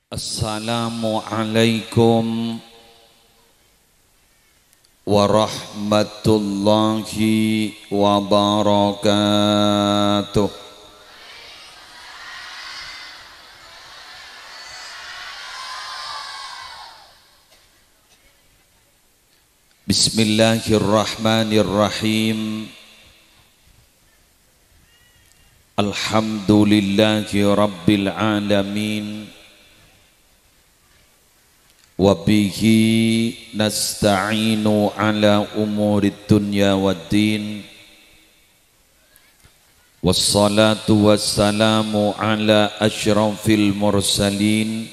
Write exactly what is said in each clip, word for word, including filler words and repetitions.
Assalamualaikum warahmatullahi wabarakatuh. Bismillahirrahmanirrahim. Alhamdulillahi rabbil alamin. Wa bihi nasta'inu ala umurid dunya waddin. Wassalatu wassalamu ala asyrafil mursalin,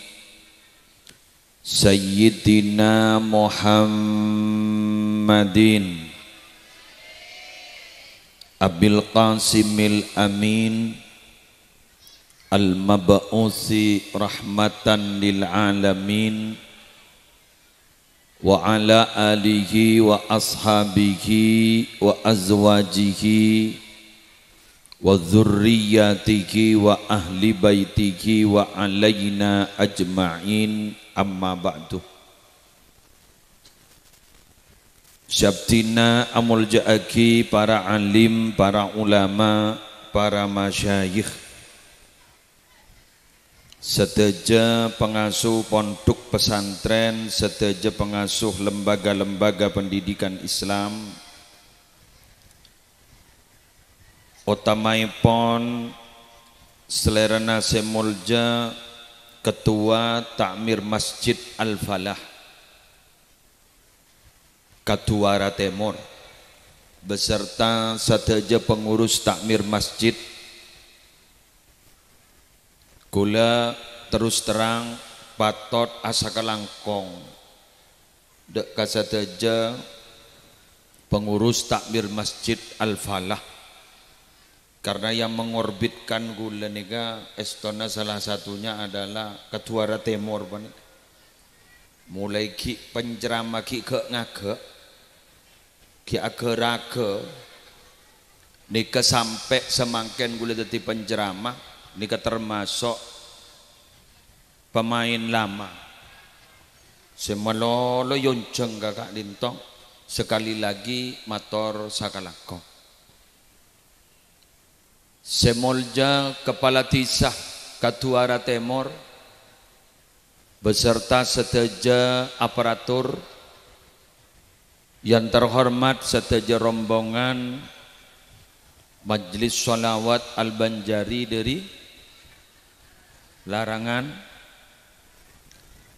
Sayyidina Muhammadin Abil Qasimil Amin, al-mab'usi rahmatan lil alamin, wa ala alihi wa ashabihi wa azwajihi wa dzurriyyatihi wa ahli baitihi wa alaina ajma'in, amma ba'du. Sè abdhina amolja'aghi para alim, para ulama, para masyayikh. Sadhâjâ pangasuh pondhuk pesantren, sadhâjâ pangasuh lembaga-lembaga pendidikan Islam, otamaèpon salèrana sè molja Ketua Takmir Masjid Al-Falah. Kaduwara Tèmor, beserta sadhâjâ pengurus takmir masjid. Kaulâ terus terang patot asakalangkong dhâ' ka sadhâjâ pengurus takmir Masjid Al-Falah. Karena yang mengorbitkan kaulâ nèka èstona salah satunya adalah Kaduwara Tèmor panèka. Molaè ghi' penceramah ghi' ghâ'-ngaghâ', ghi' aghâ-raghâ, nèka sampè' samangkèn kaulâ dhâddhi penceramah, nèka termasok pemain lama sè malolo èyonjhâng ka ka'dinto. Sekali lagi mator sakalangkong. Sè molja Kepala Dhisa Kaduwara Tèmor beserta sadhâjâ aparatur, yang terhormat sadhâjâ rombongan Majelis Sholawat Al-Banjari dari Larangan,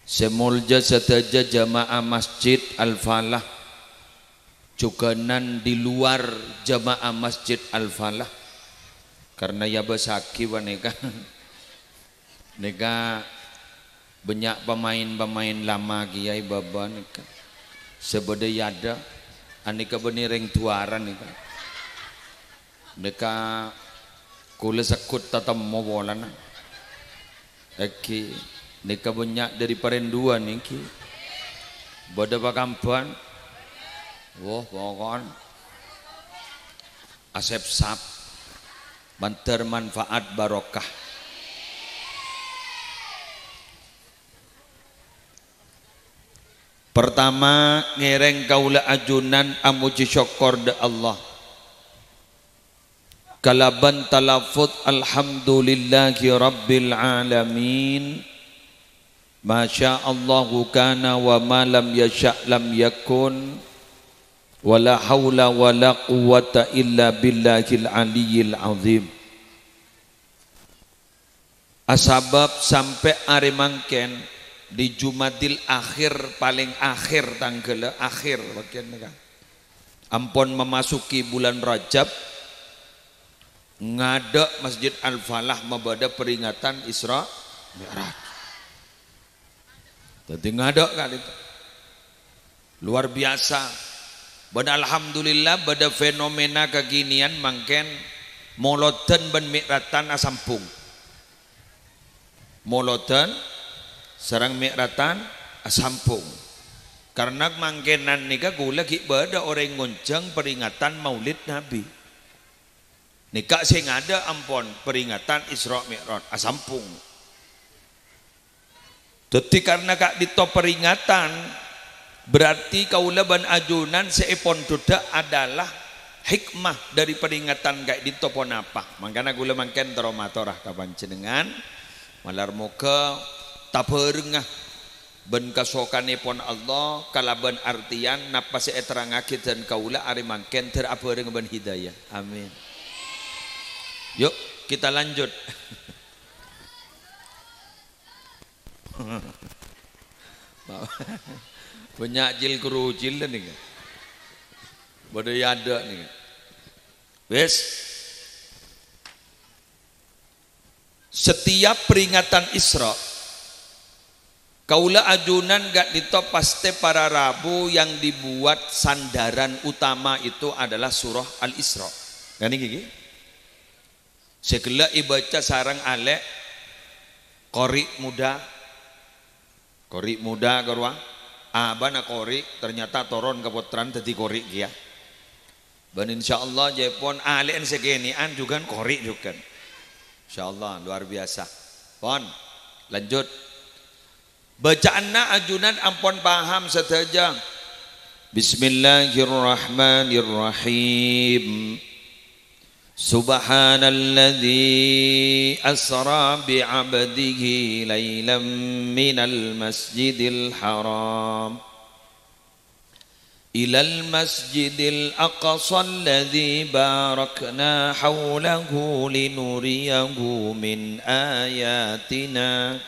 sè molja sadhâjâ jamaah Masjid Al-Falah, jhughânan di luar jamaah Masjid Al-Falah, karena èabâsaghi panèka. Nèka bânnya' pemain-pemain lama kèya è bâbâ nèka. Sè bâdâ è adâ', anèka bânnè rèng duwârân nèka. Nèka kaulâ segghut tatemmo polana. Èngghi, nèka bânnya' dâri Parenduan èngghi. Bâdâ Pakambân. Woh, pokokna asèpsap. Mandhâr manfaat barokah. Pertama, ngèrèng kaulâ ajunan amojhi sokkor dâ' Allah. Kalabân talaffuz, "Alhamdulillahi rabbil alamin. Ma syaa Allahu kana wa ma lam yasya' lam yakun. Wa la haula wa la quwwata illa billahil aliyyil azim." Asabâb sampè' arè mangkèn, di Jumadil Akhir, palèng akhèr tangghâllâ, akhèr bâgiyân nèka, ampon memasuki bulan Rajab, ngadâ' Masjid Al-Falah mabâdâ peringatan Isra Mi'raj. Dhâddhi ngadâ' ka'dinto. Luar biasa. Bân alhamdulillah, bâdâ fenomena kekinian mangkèn molodhân bân mi'ratan asambhung. Molodhân sareng mi'ratan asambhung. Karena mangkènan nèka kaulâ ghi' bâdâ orèng ngonjhâng peringatan Maulid Nabi. Nèka sè ngadâ' ampon peringatan Isra Mi'raj asambhung. Dhâddhi, karna ka'dinto peringatan, berarti kaulâ bân ajunan sè èpondhudhâ' adalah hikmah dhâri peringatan ka'dinto ponapa. Mangkana kaulâ mangkèn terro matora ka panjhennengngan, malar moghâ tabhârengnga bân kasokanèpon Allah kalabân artèyan napa sè èterrangngaghi dân kaulâ arè mangkèn, dhâr abhâreng bân hidayah. Amin. Yuk, kita lanjut. Bânnya' cil-kerucil nèka. Bâdâ è adâ' nèka. Wis. Setiap peringatan Isra, kaulâ ajunan ka'dinto pastè para rabu yang dibuat sandaran utama itu adalah surah Al-Isra. Kan nèka ghi? Sè ghellâ' èbâca sareng alè' qori' muda. Qori' muda karowa, abana qori', ternyata toron ka pottrana dhâddhi qori' kèya. Bân insyaallah jâèpon alè'en sè kènè'an jhughân qori' jhughân. Insyaallah luar biasa. Pon, lanjut. Bâca'anna ajunan ampon paham sadhâjâ. Bismillahirrahmanirrahim. Subhanalladzi asra bi'abdihi lailam minal masjidil haram ilal masjidil aqsa alladzi barakna haulahu linuriyahu min ayatina,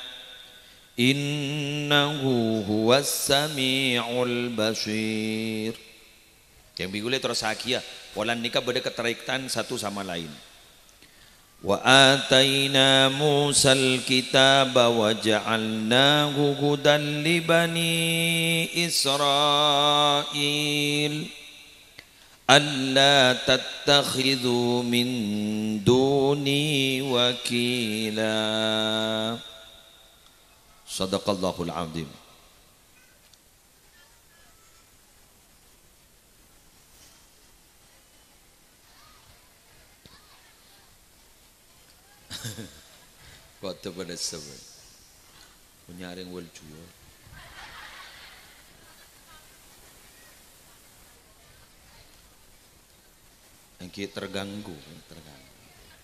innahu huwas sami'ul basir. Yang bingulè terrossaghi, yâ. Polana nèka bâdâ keterkaitan satu sama lain. Wa ataina Musal kitaba wa ja'alnahu hudan li bani Israil. Alla tattakhidhu min duni wakila. Sadaqallahul azim. Kok tepedhessa, Bang? Punya ring wal jual. Enggi terganggu, terganggu.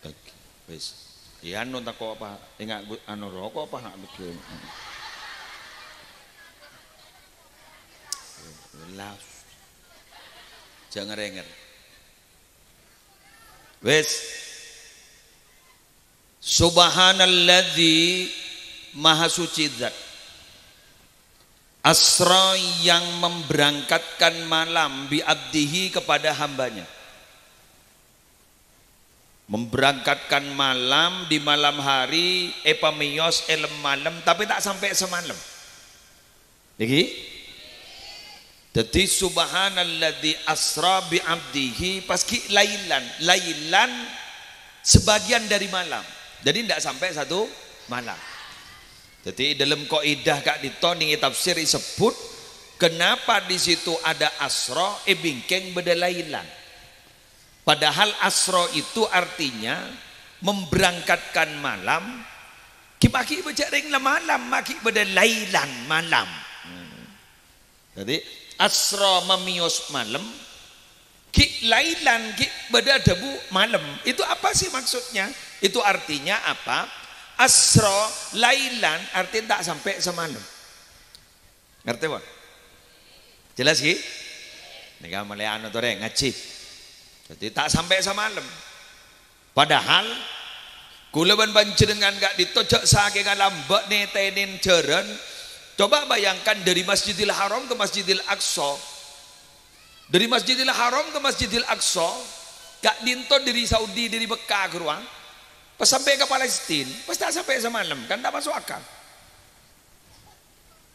Lagi, wis. Iya, anu tako' apa? Enggak, anu roko' apa nak begitu? Welas. Jangan renger. Wis. Subhanalladzi, Maha Suci Zat. Asra, yang memberangkatkan malam, bi abdihi, kepada hambanya. Memberangkatkan malam, di malam hari, èpamèyos è lem-malem, tapè ta' sampè' samalem. Nèka? Dhâddhi, subhanalladzi asra bi abdihi, pas ghi' lailan. Lailan sebagian dari malam. Jadi, ndak sampai satu malam. Dhâddhi, è dâlem kaidah ka'dinto nèng è tafsir èsebbhut, kenapa di situ ada asra, è bingkèng bâdâ lailan. Padahal asra itu artinya memberangkatkan malam, ghi' maghi' bâjâ' rèng la malam, maghi' bâdâ lailan malam. Hmm. Dhâddhi, asra mamèyos malem, ghi' lailan, ghi' bâdâ adhâbu malem. Itu apa sih maksudnya? Itu artinya apa? Asra lailan artinya ta' sampè' samalem. Ngartè, pon? Jelas, ghi? Nèka malè anu torè, ngajhi. Dhâddhi, ta' sampè' samalem. Padahal, kaulâ bân panjhennengngan ka'dinto jhâ' sakènga lambâ' nètènè jhârân. Coba bayangkan dari Masjidil Haram ke Masjidil Aqsa. Dari Masjidil Haram ke Masjidil Aqsa, ka'dinto dari Saudi, dari Mekkah, ghâruwa, pas sampè' ka Palestina, pas ta' sampè' samalem, kan ta' maso' akal.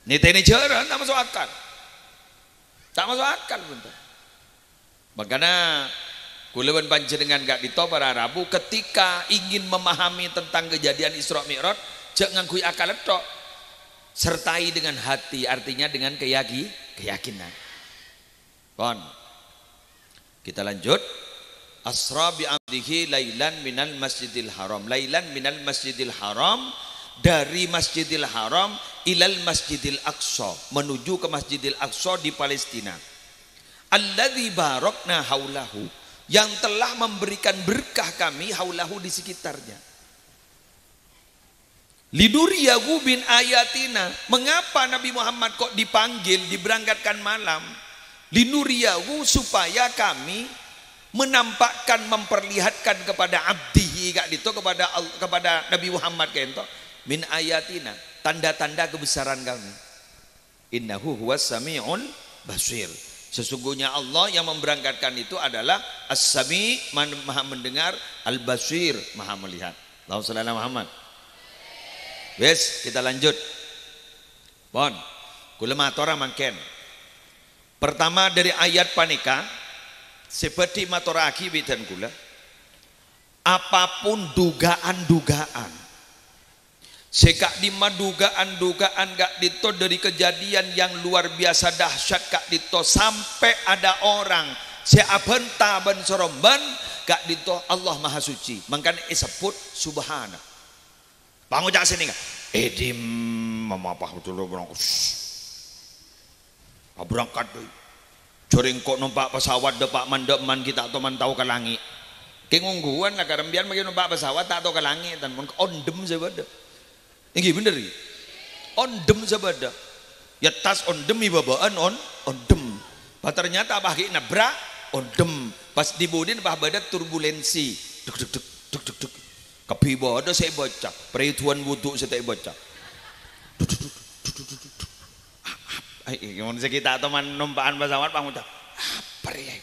Nètènè jhârân ta' maso' akal. Ta' maso' akal, bhunten. Mangkana, kaulâ bân panjhennengngan ka'dinto para rabu, ketika ingin memahami tentang kejadian Isra Mi'raj, jhâ' ngangghuy akal tok. Sertai dengan hati, artinya dengan keyaki-, keyakinan. Pon. Kita lanjut. Asra bi abdihi lailan minal Masjidil Haram. Lailan minal Masjidil Haram, dari Masjidil Haram ilal Masjidil Aqsa, menuju ke Masjidil Aqsa di Palestina. Alladzi barakna haulahu, yang telah memberikan berkah Kami haulahu, di sekitarnya. Linuriyahu min ayatina. Mengapa Nabi Muhammad kok dipanggil, diberangkatkan malam? Linuriyahu, supaya Kami menampakkan, memperlihatkan kepada abdihi, ka'dinto kepada Al-, kepada Nabi Muhammad ka'dinto, min ayatina, tanda-tanda kebesaran Kami. Innahu huwas sami'ul basir. Sesungguhnya Allah yang memberangkatkan itu adalah As-Sami', man-, Maha Mendengar, Al-Basir, Maha Melihat. Allahumma shalli ala Muhammad. Wes, kita lanjut. Pon, kaulâ matora mangkèn. Pertama, dari ayat panèka, sè bhâdhi matorraghi bidhân kaulâ, apapun dugaan-dugaan sè ka'dimma, dugaan-dugaan ka'dinto dhâri kejadian yang luar biasa dahsyat ka'dinto, sampè' ada orang sè abhânta bân sarombân, ka'dinto Allah Maha Suci. Mangkana èsebbhut Subhana. Pangoca' sè nènga, "Edim, mamapa dulu, bro." Aberangkat, doi. Jhâreng ko' nompa' pesawat dâpa' man-dâ' man ghi' ta' toman tao ka langngè'. Kèng ongghuwân la karembiyan maghi nompa' pesawat ta' tao ka langngè', tan mon ondhem sè bâdâ. Èngghi bhender, ghi? Ondhem sè bâdâ. Ya tas ondhem, è bâbâ'ân on-, ondhem. Pas ternyata pas ghi' nabrak, ondhem. Pas dhi budina pas bâdâ turbulensi. Duk, duk, duk, duk, duk, duk. Kabbhi bâdâ sè èbâca, parèdhuwân wudhu sè ta' èbâca. Duk, duk, duk, duk, duk, duk, duk. Ai, mon sè ghi' ta' toman nompa'an pesawat, pangoca', "Apa rèya?"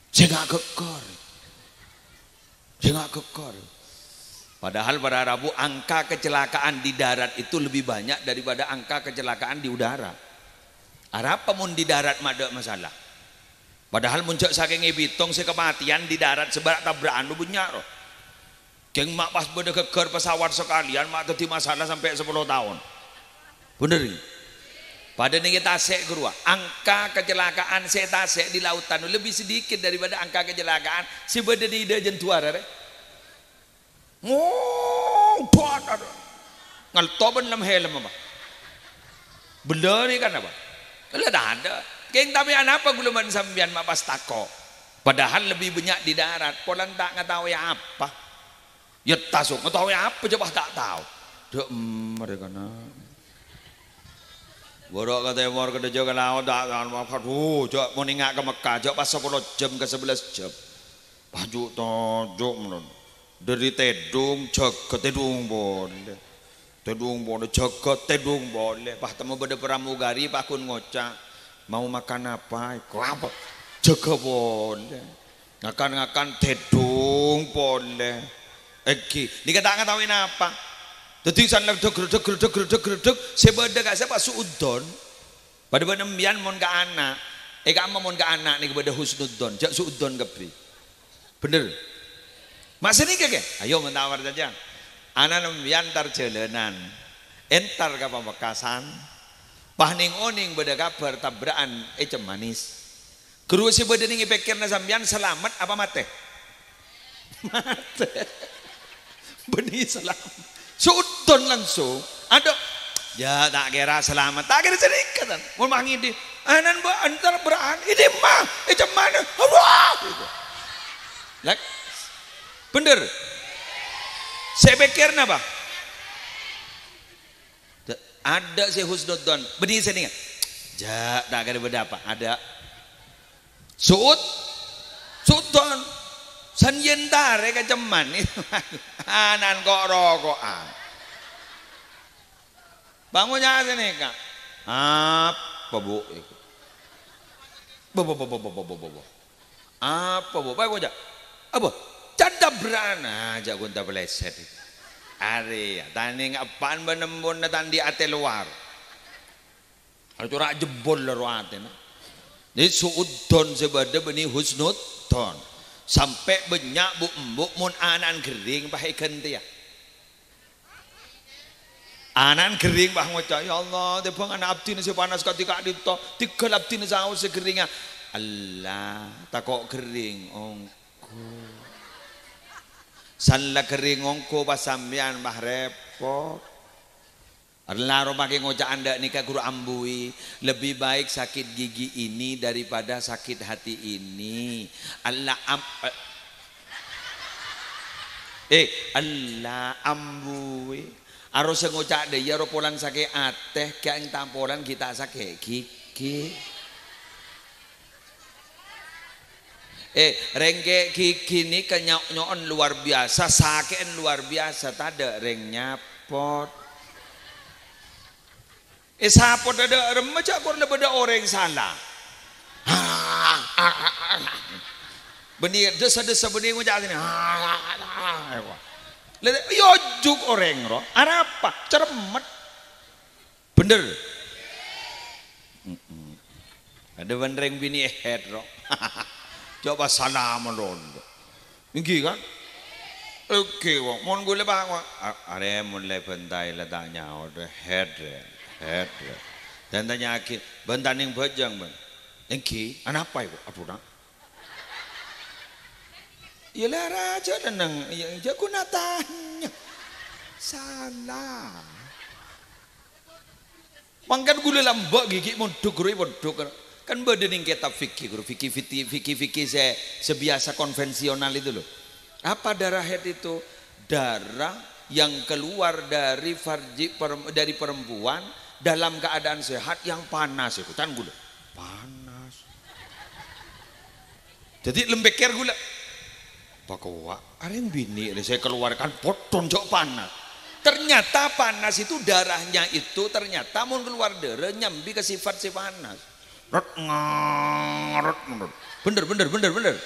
Sè nga' ghekkor. Sè nga' ghekkor. Padahal para rabu, angka kecelakaan di darat itu lebih banyak daripada angka kecelakaan di udara. Arapa mon di darat ma' tadâ' masalah? Padahal mon jhâ' sakèng èbitong sè kapatèyan di darat sè bârâ' tabra'an bânnya', ro. Kèng ma' pas bâdâ ghâggâr pesawat sakalèyan ma' dhâddhi masalah sampè' sapolo taon. Bhender, ghi? Padâ nèng è tasè' ghâruwa, angka kecelakaan sè è tasè' di lautan lebih sedikit daripada angka kecelakaan sè bâdâ di dâjâna duwârâ, rè. Ngodat, adhu. Ngalto bân lem-helm, apa? Bhender, ghi, kan, apa? La tadâ'. Kèng, tapè anapa kaulâ bân sampèyan ma' pas tako'? Padahal lebih bânnya' di darat, polana ta' ngataowè apa. Ya, taso' ngataowè apa, jhâ' pas ta' tao. Dâ' emma rè kana. Bârâ' ka tèmor, ka dâjâ, ka laot, ta', ta', adhu, jhâ' mon enga' ka Mekkah, jhâ' pas sapolo jam ka sabellâs jam. Pas ju'-toju' mènon. Dâri tèdung, jhâghât, tèdung polè. Tèdung polè, jhâghât, tèdung polè. Pas temmo bâdâ pramugari, pas ghun ngoca', "Mau makan apa?" Èkalabâ. Jhâghâ polè. Ngakan-ngakan, tèdung polè. Èngghi, nèka ta' ngataowè napa. Dâddhi san ghrudhuk, ghrudhuk, ghrudhuk, ghrudhuk, ghrudhuk. Sè bâdâ ka'issa' pas su'udzon. Padâ bân embiyan mon ka ana', è ka'emma mon ka ana' nèka bâdâ husnudzon, jhâ' su'udzon kabbhi. Bhender? Ma' sanèka, kè? Ayo, mon ta' parcajâ. Ana' embiyan entar jhâlânan, entar ka Pamekasan, pas nèng-onèng bâdâ kabhâr tabra'an è Cemmanis. Ghâruwa sè bâdâ nèng è pèkkèranna sampèyan, salamet apa matè? Matè. Bânnè salamet. Su'udzon langsung. Adhu. Ya, ta' kèra salamet. Ta' kèra sanèka, tan. Mon mangèdhi. Anan, Mbak, entar beraan. Ini mah. È Cemmanis. Allah. Gitu. Lek. Bhender. Sè pèkkèr napa? Adâ' sè husnudzon, bânnè sè nènga. Jhâ', ta' kèra bâdâ apa. Adâ'. Su'ud-, su'udzon. San yèn tarè ka Cemmanis. Anan ko'-roko'an. Bângonya sè nèka. Apa, Bu'? Bu, bu, bu. Apa, Bu'? Pas èkoca', "Apa? Can tabra'an?" Ah, jhâ' ghun tapalèsèt. Arèya, tanèng eppa'na bân embunna ta' andi' atè lowar. Acora' jebbol loro atèna. Nè su'udzon sè bâdâ bânnè husnudzon. Sampè' bânnya' bu'-embu' mon ana'na ghering pas èghântèya. Ana'na ghering, pas ngoca', "Ya Allah, tèmbhâng ana' abdhina sè panas kadhi ka'dinto, tèngghâl abdhina saos sè gheringnga." Ella, tako' ghering ongghu. San la ghering ongghu pas sampèyan, pas rèpot. Ella ro make ngoca'an dha' nèka ghuru ambuwi, "Lebih baik sakit gigi ini daripada sakit hati ini." Ella am-, eh. Eh, ella ambuwi. Aro sè ngoca' dha' iyâ ro polana sakè' atè, ghi' entar polana ghi' ta' sakè' gigi. Eh, rèng kè' gigi nèka nyo'-nyo'on luar biasa, sakè'en luar biasa, tadâ' rèng nyapot. Eh, sapot tadâ' remma, jhâ' kor la bâdâ orèng sala. Bânnè dessa-dessa bânnè ngoca' atèna. Lha, iyâ ojhuk orèng ro, arapa? Cermet. Bhender? Mm-mm. Adâ' bân rèng binè' head, ro. Coba salam, ro. Èngghi, kan? Oke, wong. Mon ghulâ, Pak, wong. A-, arè mon lè bântaè la ta' nyaot, head, head. Dan tanya'aghi, "Bân ta' nèng bhâjâng, Bân?" "Èngghi, anapa, Ibu?" "Aduh, Nak." Iyâ, la rajâ neng, iyâ, jhâ' ghuna tanya. Salah. Mangkana ghulâ lambâ' ghi' mondhuk, ghuru, mondhuk. Kan bâdâ nèng kètab fikih, ghuru, fikih, fikih, fikih, fikih sè, sè biyasa konvensional itu loh. Apa darah haid itu? Darah yang keluar dari farji perem-, dari perempuan dalam keadaan sehat yang panas itu, can ghulâ. Panas. Dhâddhi lem pèkkèr ghulâ, "Apa kowa' arèng binè' rè sè kalowar kan poddhuna jhâ' panas." Ternyata panas itu, darahnya itu ternyata mon kalowar dârâ nyambi ka sifat sè panas. Rot ngarot, ngarot. Bhender, bhender, bhender, bhender.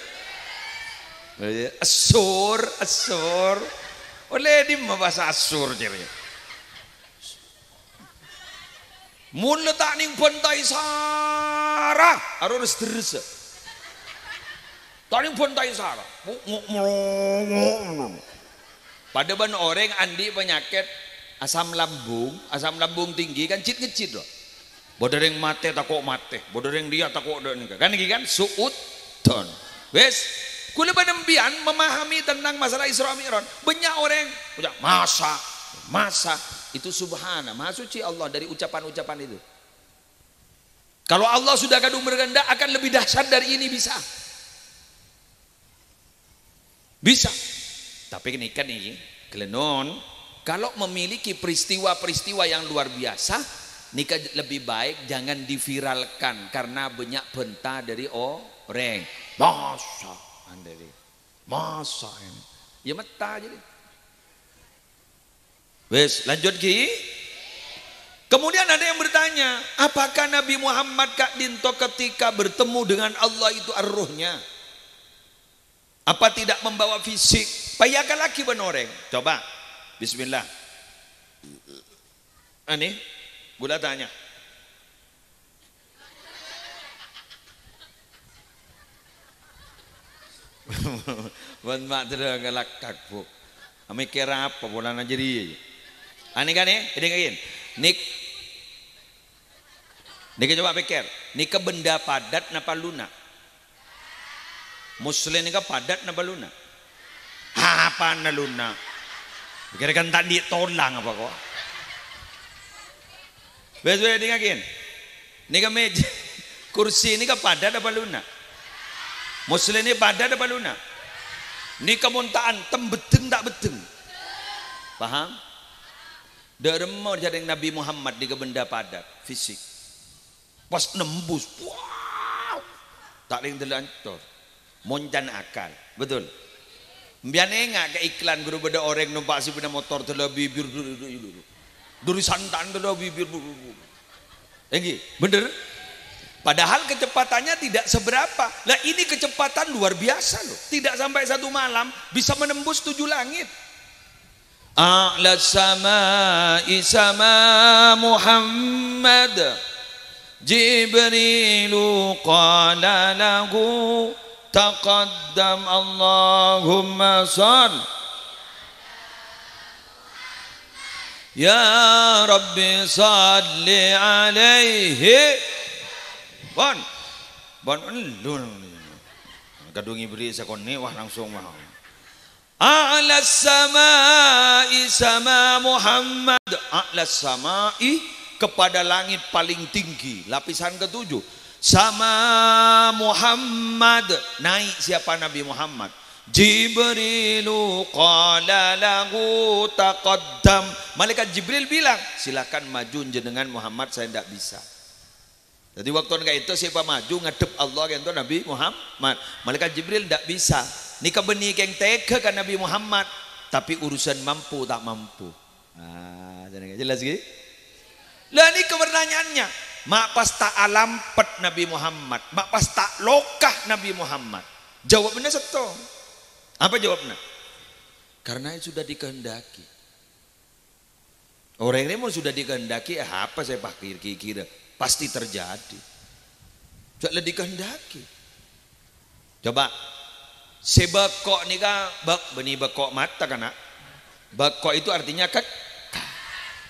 Essur, essur. Ollè dimma bhâsa essur, jârèya? Mon la ta' nèng bântaè sara, aro res-derressa. Ta' nèng bântaè sara. Mo-, mo-, mo-, mo-, mo-, Padâ bân orèng andi' panyakèt asam lambung, asam lambung tinggi kan cit-ngecit, loh. Bâdâ rèng matè tako' matè, bâdâ rèng dhiyâ tako' dâ' nèka. Kan èngghi kan? Su'udzon. Wes, ghulâ bân empèyan memahami tentang masalah Isra Mi'raj. Bânnya' orèng, ucap, "Masa, masa." Itu subhana, maha suci Allah dari ucapan-ucapan itu. Kalau Allah sudah kadung berkehendak, akan lebih dahsyat dari ini bisa. Bisa. Tapè nèka nèka, ghellâ' non, kalau memiliki peristiwa-peristiwa yang luar biasa, nèka lebih baik jangan diviralkan karena bânnya' bânta dâri orèng. Masa, andâri. Masa ini. Iyâ, metta jârèya. Wes, lanjut, Ki. Kemudian ada yang bertanya, "Apakah Nabi Muhammad ka'dinto ketika bertemu dengan Allah itu ar-ruhnya? Apa tidak membawa fisik?" Payah ka lagi bân orèng. Coba. Bismillah. Ani, ghulâ tanya. Bân ma' terro ngalakak, Bu. Amèkkèr apa polana jârèya? Ani kan, eh? Èdingngaghi. Nik-, nèka coba pèkkèr. Nèka benda padat napa luna'? Muslim nèka padat napa luna'? Apana luna'? Kira kan ta' andi' tolang apa kok? Wes, wes, dingngaghi. Nèka mèjâ, kursi nèka padat apa luna'? Muslim nèka padat apa luna'? Nèka mon ta' antem beddheng ta' beddheng. Paham? Dâ' remma jârèng Nabi Muhammad nèka benda padat, fisik. Pas nembus, wow! Ta' lèng dâlâ ancor. Moncan akal. Betul? Empèyan enga' ka iklan, ghuru, bâdâ orèng nompa' sepeda motor, dâlâ bibir, duri, duri, duri. Duri santan, dâlâ bibir, duri, duri. Èngghi, bener? Padahal kecepatannya tidak seberapa. Lah, ini kecepatan luar biasa, loh. Tidak sampai satu malam bisa menembus tujuh langit. A'la sama'i sama Muhammad. Jibrilu qala lahu, "Taqaddam, Allahumma shall." Ya Rabbi, shalli alaihi. Pon. Pon, elu. Kadhung èbèrri' sakonè', wah, langsung, wah. A'la sama'i sama Muhammad, a'la sama'i, kepada langit paling tinggi, lapisan ketujuh. Sama Muhammad, naik siapa? Nabi Muhammad. Jibrilu qala lahu taqaddam. Malaikat Jibril bilang, "Silakan maju jenengan Muhammad, saya ndak bisa." Jadi waktu ka'dinto sè pamaju ngadhep Allah ka'dinto Nabi Muhammad. Malaikat Jibril ndak bisa. Nèka bânnè kèng tega ka Nabi Muhammad, tapi urusan mampu ta' mampu. Ah, jenengan jelas ghi? Lah nèka pertanyaannya, ma' pas ta' alampet Nabi Muhammad, ma' pas ta' loka Nabi Muhammad. Jawabannya settong. Apa jawabnya? Karena sudah dikehendaki. Orèng rèya mon sudah dikehendaki, eh, apa sè pas kir-, kira-kira? Pasti terjadi. Jhâ' la dikehendaki. Coba, sè bâko' nèka, bâk-, bânnè bâko' mata, kan, na'? Bâko' itu artinya kek-,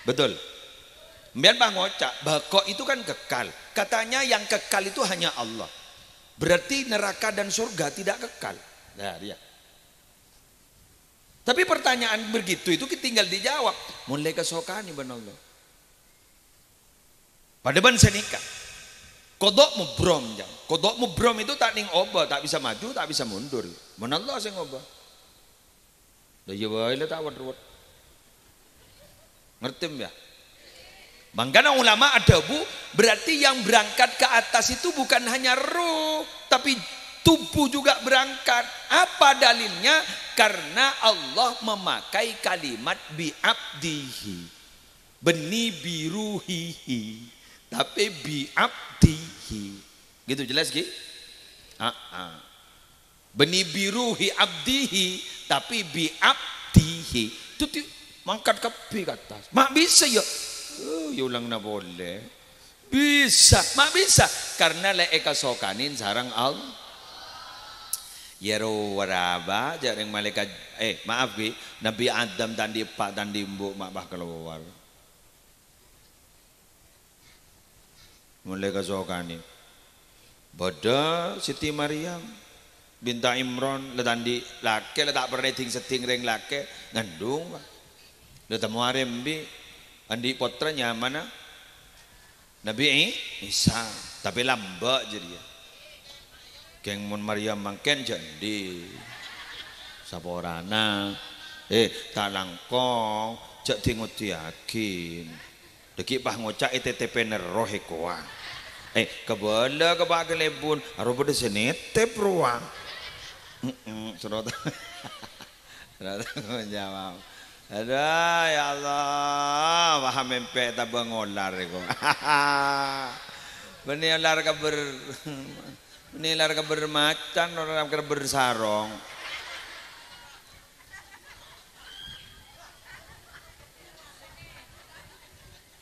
betul. Mbiyan pas ngoca', bâko' itu kan kekal. Katanya yang kekal itu hanya Allah. Berarti neraka dan surga tidak kekal. Nah, dia. Tapi pertanyaan begitu itu tinggal dijawab. Mon la èkasokanè bân Allah. Padâ bân sanèka. Qadha mubrom, jang. Qadha mubrom itu ta' nèng obâ, ta' bisa maju, ta' bisa mundur. Mon Allah sè ngobâ. Lah iyâ bhâi la ta' wet-ruwet. Ngerti, ya? Mangkana ulama adhâbu, berarti yang berangkat ke atas itu bukan hanya roh, tapi tubuh juga berangkat. Apa dalilnya? Karena Allah memakai kalimat bi abdihi. Bânnè bi ruhihi, tapè bi abdihi. Gitu, jelas, ghi? Ah, ah. Bânnè bi ruhi abdihi, tapè bi abdihi. Dhâddhi mangkat kabbhi ka attas. Ma' bisa, ya? Oh, ya ulangna polè. Bisa, ma' bisa. Karena la èkasokanè sareng Allah. Iyâ rowa ra, Pak, jhâ' rèng malaèkat, eh, maaf, ghi, Nabi Adam ta' andi' eppa', ta' andi' embu', ma' pas kalowar. Mon la èkasokanè. Bâdâ Siti Maryam binta Imron, la ta' andi' lakè, la ta' pernah èdhing-seddhing rèng lakè, ngandung, Pak. La temmo arè embi', andi' pottra nyamana Nabi I-, Isa, tapè lambâ' jârèya. Kèng mon Maryam mangkèn jhâ' andi'. Saporana. Eh, ta' langkong, jhâ' dhi-ngodhiyâghi. Dhâggi' pas ngoca' ètètèpè nerro è kowa. Eh, kabâlâ ka Pa' Kalèbun, aro bâdâ sè nètèp rowa. Heeh, soro ta-, soro ta-, jawab. Aduh, ya Allah, wah, mèmpè tabâng olar è kowa. Bânnè olar kabâr, bânnè olar kabâr macan, olar kabâr sarong.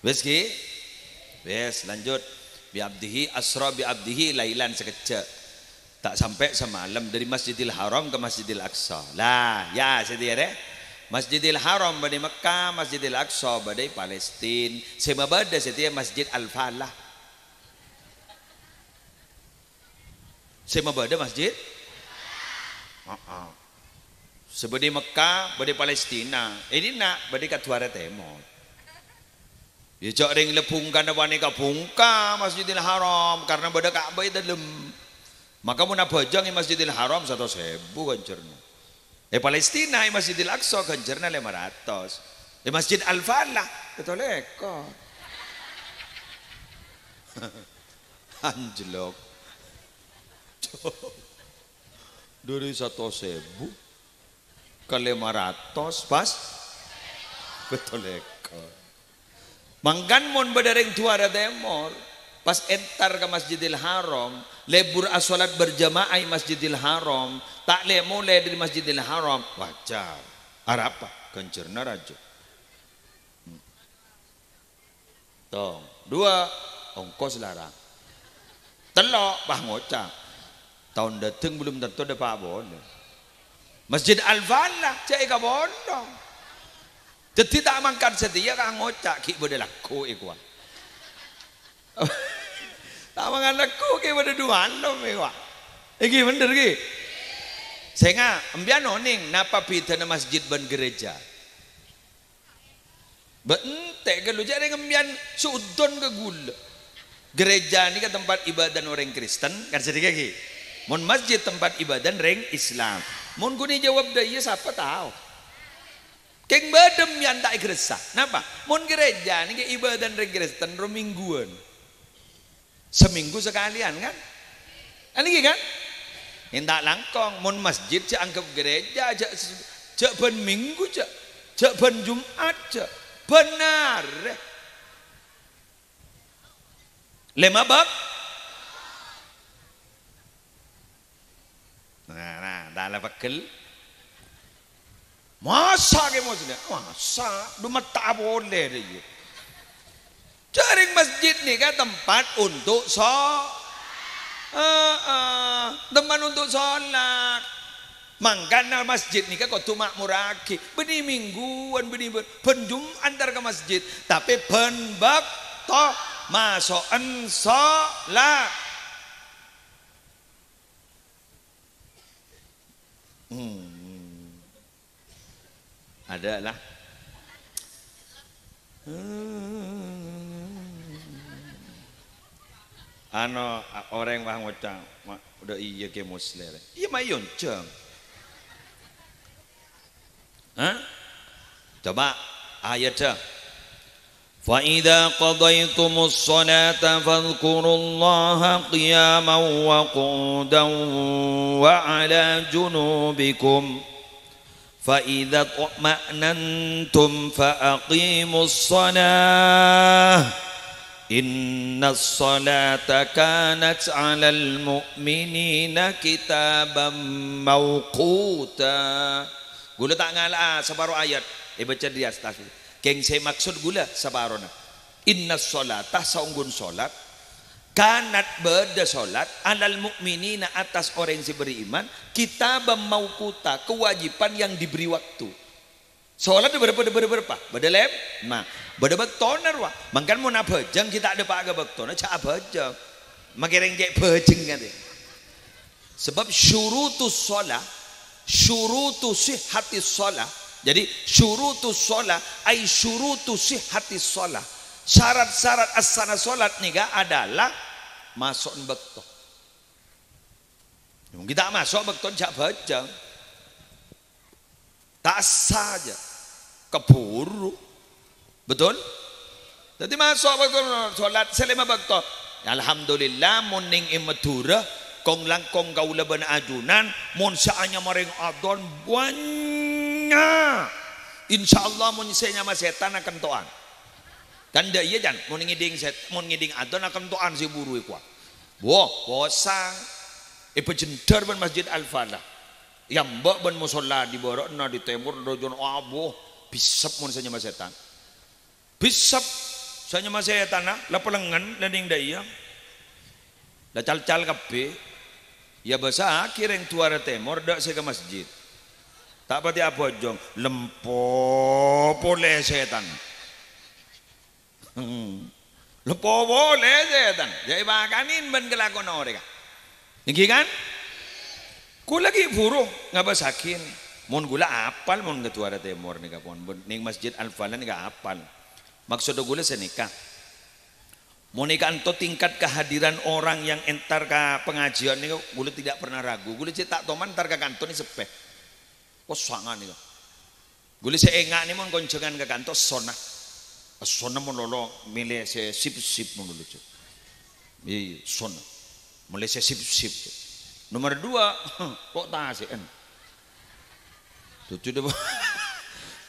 Wes, ghi? Wes, lanjut. Bi abdihi, asra bi abdihi, lailan, sakejjhâ'. Ta' sampè' samalem, dâri Masjidil Haram ka Masjidil Aqsa. Lah, ya, satèya rè. Masjidil Haram bâdâ è Mekkah, Masjidil Aqsa bâdâ è Palestina. Sè mabâdâ satèya Masjid Al-Falah. Sè mabâdâ masjid? Heeh. Sè bâdâ è Mekkah, bâdâ è Palestina. È dinna' bâdâ è Kadhuwârâ Tèmor. Iyâ, jhâ' rèng la bhungkana panèka bhungka Masjidil Haram, karna bâdâ Ka'bah è dâlem. Maka mon abhâjâng è Masjidil Haram satos èbu ghânjhârna. È Palestina, è Masjidil Aqsa, ghânjhârna lèma ratos. È Masjid Al-Falah, pètto lèkor. Anjlok. Dâri satos èbu ka lèma ratos pas pètto lèkor. Mangkana mon bâdâ rèng Dhuwârâ Tèmor, pas entar ka Masjidil Haram, lebur asholat berjamaah è Masjidil Haram, ta' lè-molè dâri Masjidil Haram, wajar. Arapa? Ghânjhârna rajâ. Tong. Dua, ongkos larang. Tello', pas ngoca'. Taon dâteng belum tentu dâpa' polè. Masjid Al-Falah, jhâ' èkabolong. Dhâddhi ta' mangkat satèya ka ngoca', ghi' bâdâ lagghu' è kowa. Ta' mangkat lagghu', ghi' bâdâ dumalem è kowa. Èngghi bhender, ghi? Sènga', empèyan onèng, napa bhidhâna masjid bân gereja? Bâ' ente' ghâllu, jhâ' rèng empèyan su'udon ka ghulâ. Gereja nèka tempat ibadana orèng Kristen, kan sanèka ghi. Mon masjid tempat ibadana rèng Islam. Mon ghun èjâwâb dâ' iyâ, sapa tao? Kèng bâdâ empèyan ta' èghâressa. Napa? Mon gereja nèka ibadana rèng Kristen ro mingguwân. Seminggu sakalèyan, kan? Kan ghi, kan? Ènta' langkong, mon masjid jhâ' anggep gereja, jhâ', jhâ' bân minggu, jhâ', jhâ' bân Jum'at, jhâ', bân arè. Lèma bâk. Nah, nah, ta' la pegghel. Masa' kè masjid? Masa', dhu metta' polè rè iyâ. Jhâ' rèng masjid nèka tempat untuk so-, Heeh, tempat untuk sholat. Mangkana masjid nèka kodhu ma'murraghi. Bânnè mingguwân, bânnè bân, bân Jum'at entar ka masjid. Tapè bân bâkto maso'en sholat. Hmm. Ada lah. Ano, orèng wah ngoca', "Ma-, dâ' iyâ Kè Muslir." Iyâ, ma' èyonjhâng. Hah? Coba ayat. فإذا قضيتم الصلاة فاذكروا الله قياما وقعودا وعلى جنوبكم فإذا اطمأننتم فأقيموا الصلاة إن الصلاة كانت على المؤمنين كتابا موقوتا. Ghulâ ta' ngala'a saparo ayat èbâca dâri attas. Kèng sè maksod ghulâ saparona. Innas sholata, saongghuna sholat, kanat, bâdâ sholat, alal mu'minina, attas orèng sè bâri' iman, kitaban mauquta, kewajiban yang diberi waktu. Sholat bârâmpa, bârâmpa, bârâmpa? Bâdâ lèma. Bâdâ bâktona rowa. Mangkana mon abhâjâng ghi' ta' dâpa' ka bâktona, jhâ' abhâjâng. Makè rèng cè' bhâjâng katè. Sebab syurutus shalah, syurutu sihhatis shalah. Jadi, syurutus shalah, ai syurutu sihhatis shalah. Syarat-syarat assana sholat nèka adalah maso'na bâkto. Mon ghi' ta' maso' bâkto, jhâ' bhâjâng. Ta' essa jhâ'. Kabhuru. Betul? Dhâddhi maso' bâkto sholat sè lèma bâkto. Alhamdulillah, mon nèng è Madhurâ, kong-langkong kaulâ bân ajunan, mon sè anyama rèng adhân bânnya'. Insyaallah, mon sè nyama sètan akento'an. Kan dâ' iyâ, Jan? Mon ngèdhing sèt-, mon ngèdhing adhân akento'an sè buru èkowa. Wah, posang. Èpajhendhâr bân Masjid Al-Falah. Èambâ' bân mosolla dâri bârâ'na, dâri tèmor, dâri jhân, abbhu, bhisep mon sè nyama sètan. Bhisep sè nyama sètanna, la palengngen la nèng dâ' iyâ. La cal-cal kabbhi. Èabâsaghi rèng duwârâ tèmor dâ' sè ka masjid. Ta' patè abhâjâng, lempo polè sètan. Hmm. Lempo polè sètan. Jhâ' èpakanè bân kalakowanna orèngnga. Èngghi kan? Kaulâ ghi' buru ngabâsaghi. Mon kaulâ apal mon ka duwârâ tèmor nèka pon. Nèng Masjid Al-Falah nèka apal. Maksodda kaulâ sanèka. Mon è kanto tingkat kehadiran orang yang entar ka pengajian nèka kaulâ tidak pernah ragu. Kaulâ cè' ta' toman entar ka kanto nèka seppè. Kosongan nèka. Kaulâ sè ènga'è mon konjhângan ka kanto, essona. Essona mon lolo mèlè sè sip-sip mon lolo, Cuk. Iyâ, iyâ, essona. Mèlè sè sip-sip, Cuk. Nomer dua, kok tasè'an. Dhâddhi dâpa',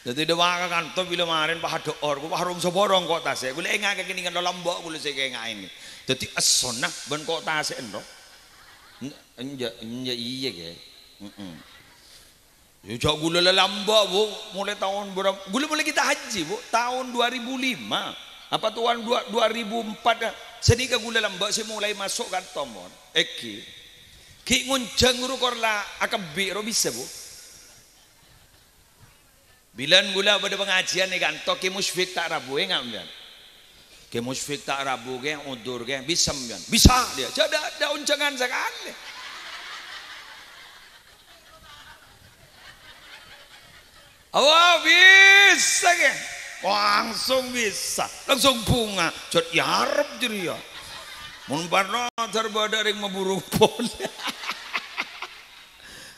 dhâddhi dâpa' ka kanto bilâ marèn pas adhâ'âr, kok pas rong saporong kok tasè'. Kaulâ ènga'è kakennengngan lolo emba' kaulâ sè ènga'è. Dhâddhi essona bân kok tasè'an, ro. Enjâ', enjâ' iyâ, Kè. Heeh. Yâ, jhâ' kaulâ lalamba', Bu. Molaè taon bârâmpa? Kaulâ molaè ghi' ta' hajji, Bu. Taon dua ribu lima. Apa taon dua, dua ribu empat, ah. Sanèka kaulâ lamba' sè molaè maso' kanto, mon. Èngghi. Ghi' ngonjhâng ro kor la akebbi' ro bisa, Bu. Bilân kaulâ bâdâ pangajiân è kanto, Kè Musyfik ta' rabu, ènga' sampèyan? Kè Musyfik ta' rabu, Kè, udzur, Kè. Bisa, sampèyan? Bisa, dia. Jhâ' dâ', dâ' onjhângan sakalè. Awa, bisa, Kè. Langsung bisa, langsung bhunga. Jhât, "Iyâ, arep jârèya." Mon parlo, dhâr bâdâ rèng maburu polè.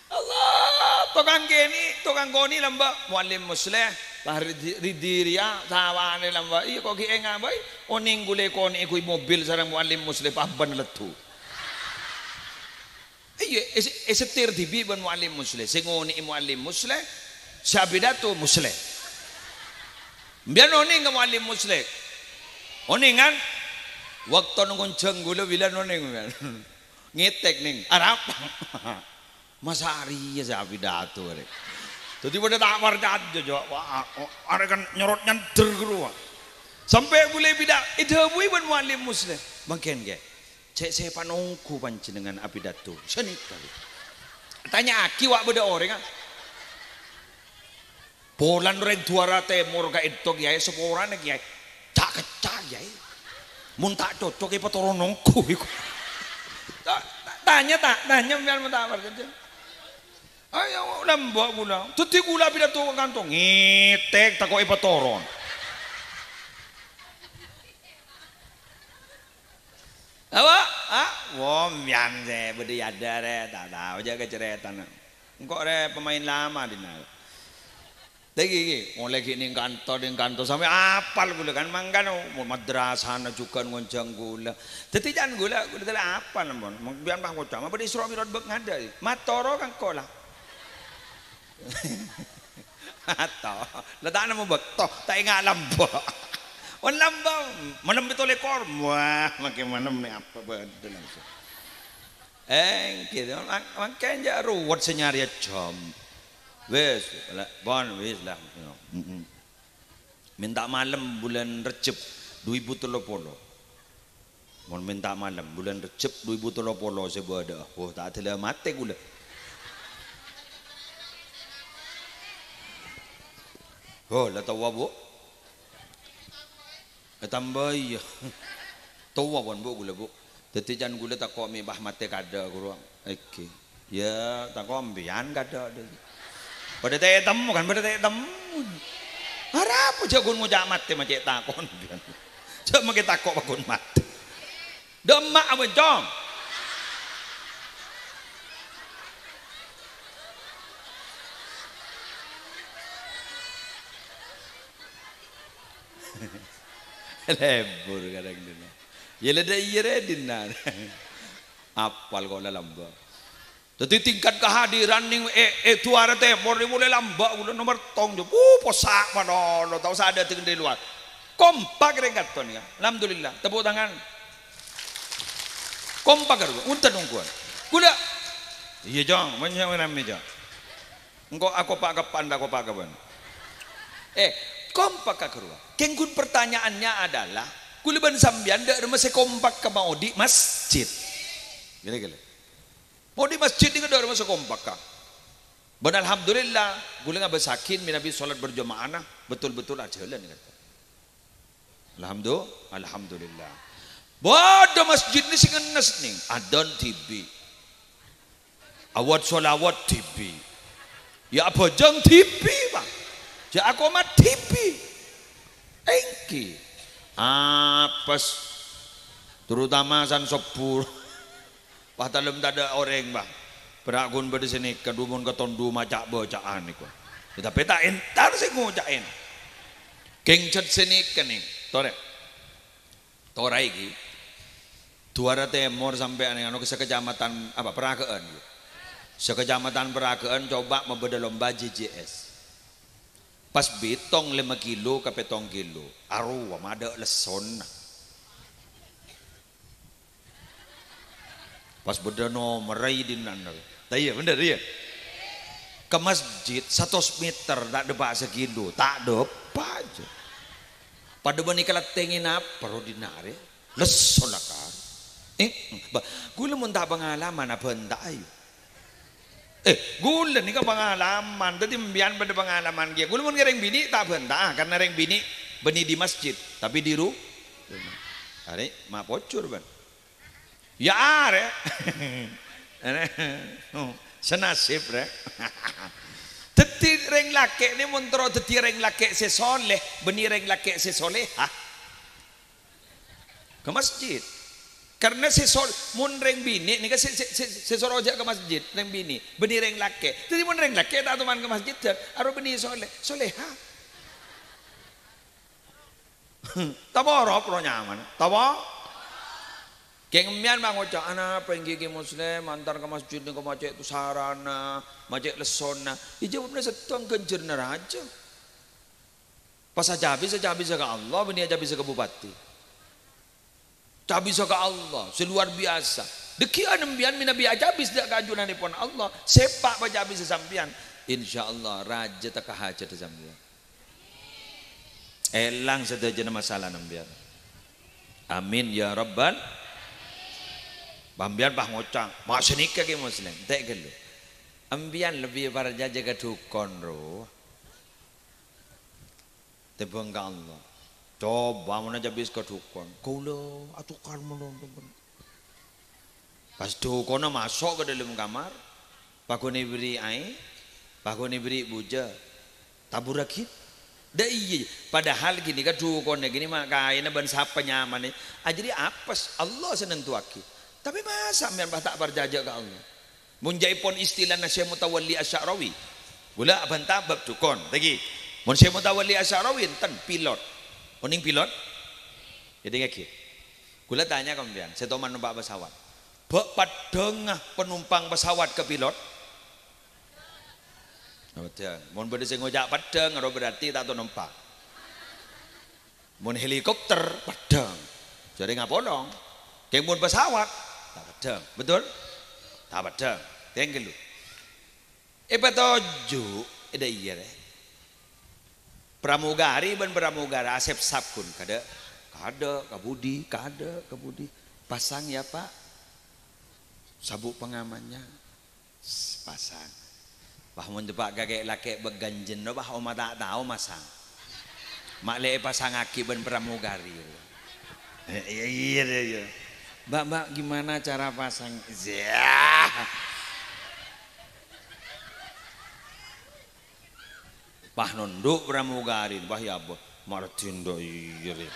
Allah, tokang kènè', tokang konè' lambâ', Muallim Musleh, Pak Ridi, Ridi rèya, sawana lambâ'. Iyâ, kok ghi' enga' bhâi, onèng kulâ èkonè'è ghuy mobil sareng Muallim Musleh, pabân leddhu. Iyâ, è-, èsetir dhibi' bân Muallim Musleh. Sè ngonè'è Muallim Musleh, sè apidato Musleh. Sampèyan onèng ka Muallim Musleh? Onèng, kan? Bâkto ngonjhâng ghulâ bilân onèng, sampèyan. Ngètèk, nèng. Arapa? Masa arèya sè apidato, arè. Dhâddhi padâ ta' parcajâ, Jo. Wah, arè kan nyorot nyandher ghâruwa. Sampè' ghulâ èpida-, èdhâbuwi bân Muallim Musleh. Mangkèn, Kè. Cè' sè panongghu panjhennengngan apidato. Sanèka, Kè. Tanya'aghi wa' bâdâ orèng, a. Polana orèng Duwâra Tèmor ka'ènto, Kèyaè, saporana, Kèyaè. Ca'-kecca', Kèyaè. Mon ta' cocok, èpatoron ongghu, èko. Ta-, ta-, tanya, ta'? Tanya, sampèyan mon ta' parcajâ. Ayo, lambâ' ghulâ. Dhâddhi ghulâ apidato ka kanto, ngètèk, tako' èpatoron. Apa? Ah, wong sampèyan sè bâdâ è adâ', rè. Ta' tao jâ' kacarètana. Engko' rè pemain lama dinna'. Lagi, iki, molaè ghi' nèng kanto, nèng kanto, sampè' apal ghulâ, kan, mangkana, oh, madrasana jhughân ngonjhâng ghulâ. Dhâddhi, can ghulâ, ghulâ tadâ' apal, ampon. Sampèyan pas ngoca', "Ma' bâdâ Isra Mi'raj bâk ngadâ', è?" Matoro ka engko', la. Ato, la ta' nemmo bâkto, ta' enga' lambâ'. Mon lambâ', malem pètto lèkor, wah, makè malem nè apa bâdâ langsung. Èngghi, mak-, mangkèn jâ' ruwet sè nyarèya jam. Wis, la, pon, wis, la. Mm-mm. Mènta malem bulân Rejjeb du èbu tello polo. Mon mènta malem, bulân Rejjeb du èbu tello polo sè bâdâ'â. Wah, ta' adâla matè ghulâ. Oh, la towa, Bu'. Ètambâi, iyâ. Towa pon, Bu', ghulâ, Bu'. Dhâddhi can ghulâ tako' mè' pas matè kadâ' ghuru. Èngghi. Iyâ, tako' sampèyan kadâ' dhâddhi. Padâ ta' ètemmo, kan, padâ ta' ètemmo. Arapa jâ' ghun ngoca' matè ma' cè' takon. Jâ' makè tako' pagghun matè. Dâ' emma' abâncong. Lebur kadhâng dinna'. Iyâ, la dâ' iyâ rè dinna'. Apal kok la lambâ'. Dhâddhi tingkat kehadiran nèng è, è Duwâra Tèmor nèng molaè lambâ' ghulâ nomer tong, jâ. Wuh, possa' malolo, ta' osa dâteng dâri lowar. Kompak rèng kanto nèka. Alhamdulillah, tepuk tangan. Kompak, ghâruwa, onten ongghuwân. Ghulâ. Iyâ, Cong, monyè ramè, Cong. Engko' akopa'-kopa' ndak kopa' ka bân. Eh, kompak ka ghâruwa. Kèng ghun pertanyaannya adalah, ghulâ bân sampèyan dâ' remma sè kompak ka maodi' masjid? Gini-gini. Maodi' masjid nèka dâ' remma sè kompak ka. Bân alhamdulillah, ghulâ ngabâssaghi mènabi sholat berjamaahna betul-betul ajhâlân, kata. Alhamdu-, alhamdulillah. Bâdâ masjid nè sè ngennes nèng, adzan dhibi'. Awad sholawat dhibi'. Yâ abhâjâng dhibi', Pak. Yâ akomat dhibi'. Èngghi. Apes. Terutama san sobbhu. Pas dâlem tadâ' orèng, Pak. Bârâ' ghun bâdâ sè nèka, du mon katon du maca' bâca'an nèko. Yâ, tapè ta' entar sè ngoca'è. Kèng cèt sè nèka, nèng. Torè. Toraè ghi. Duwâra Tèmor sampèyan, anu, ka sakecamatan, apa, Peragaan, ghi. Sakecamatan Peragaan coba mabâdâ lomba J J S. Pas bitong lèma kilo ka pèttong kilo. Arowa madâ' lessonna. Pas bâdâ nomerra è dinna'. Ta' iyâ, bhender, iyâ? Ka masjid satos meter, ta' dâpa' sakilo, ta' dâpa', jâ. Padâ bânnè kalèttèngnga napa ro dinna' arè? Lesso lakar. Eh, ba-, ghulâ mon ta' pangalaman, abhânta, ayo. Eh, ghulâ nèka pangalaman, dhâddhi sampèyan padâ pangalaman kèya. Ghulâ mon ngèrèng binè' ta' bhânta'a, karna rèng binè' bânnè di masjid, tapè di ru-, arè ma' pojhur, bân. Yâ arè. Senasib, rè. Dhâddhi rèng lakè' nè mon terro dhâddhi rèng lakè' sè soleh, bânnè rèng lakè' sè solehah, ka masjid. Karna sè sol-, mon rèng binè' nèka sè, sè, sè, sè soro jhâ' ka masjid, rèng binè', bânnè rèng lakè'. Dhâddhi mon rèng lakè' ta' toman ka masjid, dhân, aro bânnè soleh, solehah. Tapa orop ro nyamana? Tapa? Kèng empèyan ma' ngoca', "Anapa ènggi Kè Muslim, antar ka masjid nèko ma' cè' sarana, ma' cè' lessona?" Iyâ jâwâbbhâ sèttong, ghânjhârânna rajâ. Pas acabis, acabis ka Allah, bânnè acabis ka bupati. Cabis ka Allah, sè luar biasa. Dhâggi'ân empèyan mènabi acabis dâ' ka ajunanèpon Allah, sèpa' pacabis sampèyan. Insyaallah, rajâ tekka hajhâddhâ sampèyan. Èlang sadhâjâna masalah empèyan. Amin ya rabbal. Empèyan pas ngoca', "Ma' sanèka Kè Muslim." Tè' ghâllu. Empèyan lebbi parcajâ ka dhukon, ro. Tèmbhâng ka Allah. Coba mon acabis ka dhukon. Kaulâ atukar mawon. Pas dhukonna maso' ka dâlem kamar, paghun èberri' aèng, paghun èberri' bujâ. Taburrâghi. Dâ' iyâ, padahal ghânèka dhukonna ghânèka ma' kaèna bân sapa nyamana, ajâriyâ apes, Allah sè nantowaghi. Tapè masa' sampèyan pas ta' parcajâ ka Allah? Mon jhâ'èpon istilana Syekh Mutawalli Asy-Sya'rawi, kaulâ abhânta bab dhukon, ta' ghi. Mon Syekh Mutawalli Asy-Sya'rawi enten pilot. Onèng pilot? Èdingngaghi. Kaulâ tanya ka sampèyan, sè toman nompa' pesawat. Bâ' peddhângnga panompang pesawat ka pilot? Peddhâng. Mon bâdâ sè ngoca' peddhâng, aro berarti ta' tao nompa'. Mon helikopter, peddhâng. Jhârèng apolong. Kèng mon pesawat, ta' peddhâng. Betul? Ta' peddhâng. Kèng ghâllu. Èpatoju', èdâ iyâ, rè. Pramugari bân pramugara asèp-sap ghun. Kadâ', kadâ', ka budi, kadâ', ka budi. Pasang ya, Pak. Sabuk pengamannya. Pasang. Wah, mon teppa' kakè lakè' bâ' ghânjhârânna, wah, omah ta' tao masang. Ma' lè èpasangaghi bân pramugari. Eh, iyâ, iyâ, iyâ. "Mbak, Mbak, gimana cara pasang?" Yah. Pas nondhu' pramugari, wah, ya ampon, mara dinda iyâ rè.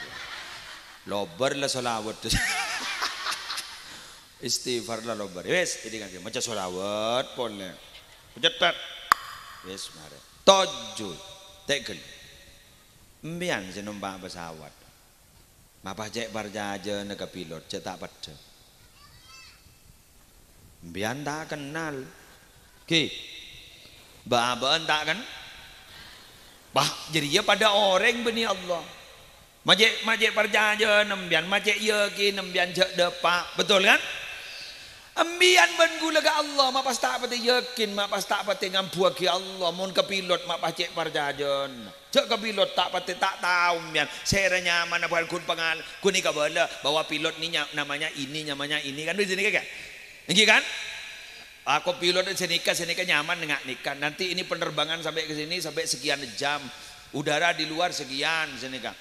Lobâr la shalawat. Istighfar la lobâr. Wis, ini kan maca shalawat polè. Pacèthèt. Wis, marè. Toju'. Tè' ghâllu. Empèyan sè nompa' pesawat. Ma' pas cè' parcajâna ka pilot, cè' ta' peddhâng. Empèyan ta' kennal. Ghi. Bâ'-abâ'ân ta' ken-, Bah, jârèya padâ orèng bânnè Allah. Ma' cè', ma' cè' parcajâna empèyan, ma' cè' yakin empèyan jhâ' dâpa'. Betul, kan? Empèyan bân ghulâ ka Allah, ma' pas ta' patè yakin, ma' pas ta' patè ngambuwâghi Allah, mon ka pilot ma' pas cè' parcajâna. Jhâ' ka pilot ta' patè ta' tao empèyan, sèra nyamana bhâkal ghun pangal-, ghun èkabâlâ bahwa pilot ni nya-, namanya ini, namanya ini, kan, di sini, kan? Èngghi, kan? Ako pilot sè nèka, sè nèka nyaman nga' nèka. Nanti ini penerbangan sampai ke sini, sampai sekian jam. Udara di luar sekian, sè nèka.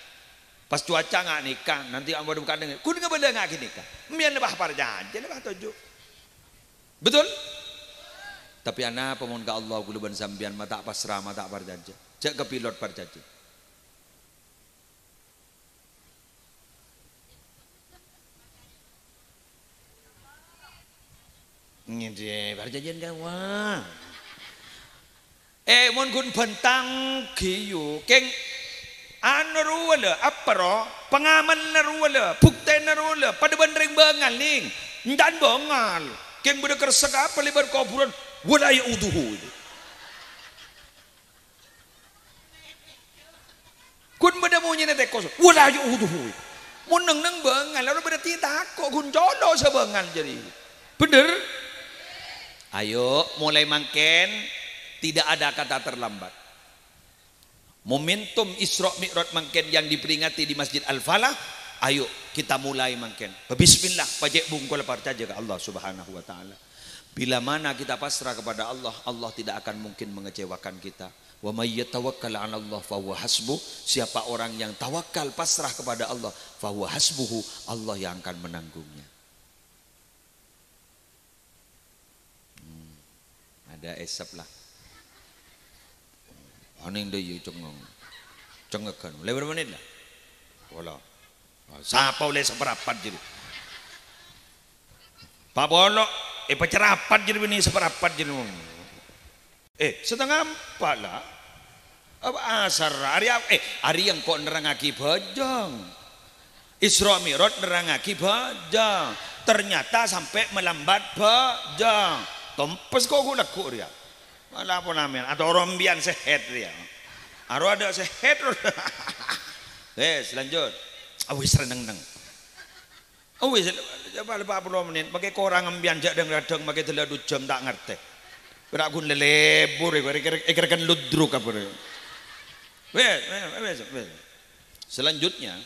Pas cuaca nga' nèka, nanti ampon bukan dengan. Ghun ngabâlâ nga' ghânèka. Empèyan la pas parcajâ, la pas toju'. Betul? Tapè anapa mon ka Allah ghulâ bân sampèyan ma' ta' pasra, ma' ta' parcajâ? Jhâ' ka pilot parcajâ. Ngèdhing parcajâna kawa. Eh, mon ghun bhântang ghiyu, kèng anu rowa la, apa ro? Pangamanna rowa la, buktèna rowa la, padâ bân rèng bângal, nèng. Èncan bângal. Kèng bâdâ kersekka apa lèbât kobhurân? Wala ya'uduhu. Ghun bâdâ monyèna tèkos, "Wala ya'uduhu." Mon neng-neng bângal, aro berarti tako', ghun colo' sè bângal jârèya. Bhender? Ayo, mulai mangkèn tidak ada kata terlambat. Momentum Isra Mi'raj mangkèn yang diperingati di Masjid Al-Falah, ayo kita mulai mangkèn. Bismillah, pajhât bungkol parcajâ ka Allah Subhanahu wa Ta'ala. Bila mana kita pasrah kepada Allah, Allah tidak akan mungkin mengecewakan kita. "Wa may yatawakkal 'alallah fahuwa hasbuh." Siapa orang yang tawakal, pasrah kepada Allah, fahuwa hasbuhu, Allah yang akan menanggungnya. Hmm, ada esep lah. Anèng dâ' iyâ cengngeng. Cengngeghân. Lèbâr mennit la. Pola. Sapa ollè saparapat jârèya? Pa' polo', eh, pacarapat jârèya bânnè saparapat jârèya. Eh, satengnga empa' la. Apa asar? Arè ap-, eh, arè engko' nerrangngaghi bhâjâng. Isra Mi'raj nerrangngaghi bhâjâng. Ternyata sampè' malambat bhâjâng. Tompes ko' ghu-, lagghu' rèya. Malah pon amèyan, atoro' embiyân sè head rèya. Aro adâ' sè head. Wes, lanjut. Awis reneng-neng. Awis, coba empat puluh menit. Makè korang embiyân jâ' dhâng-radhâng, makè dâlla du jam ta' ngartè. Pèra' ghun lèlèbur, èkèr-, èkèr-, èkèrèkèn ludruk apa rè. Wes, wes, wes, wes. Selanjutnya,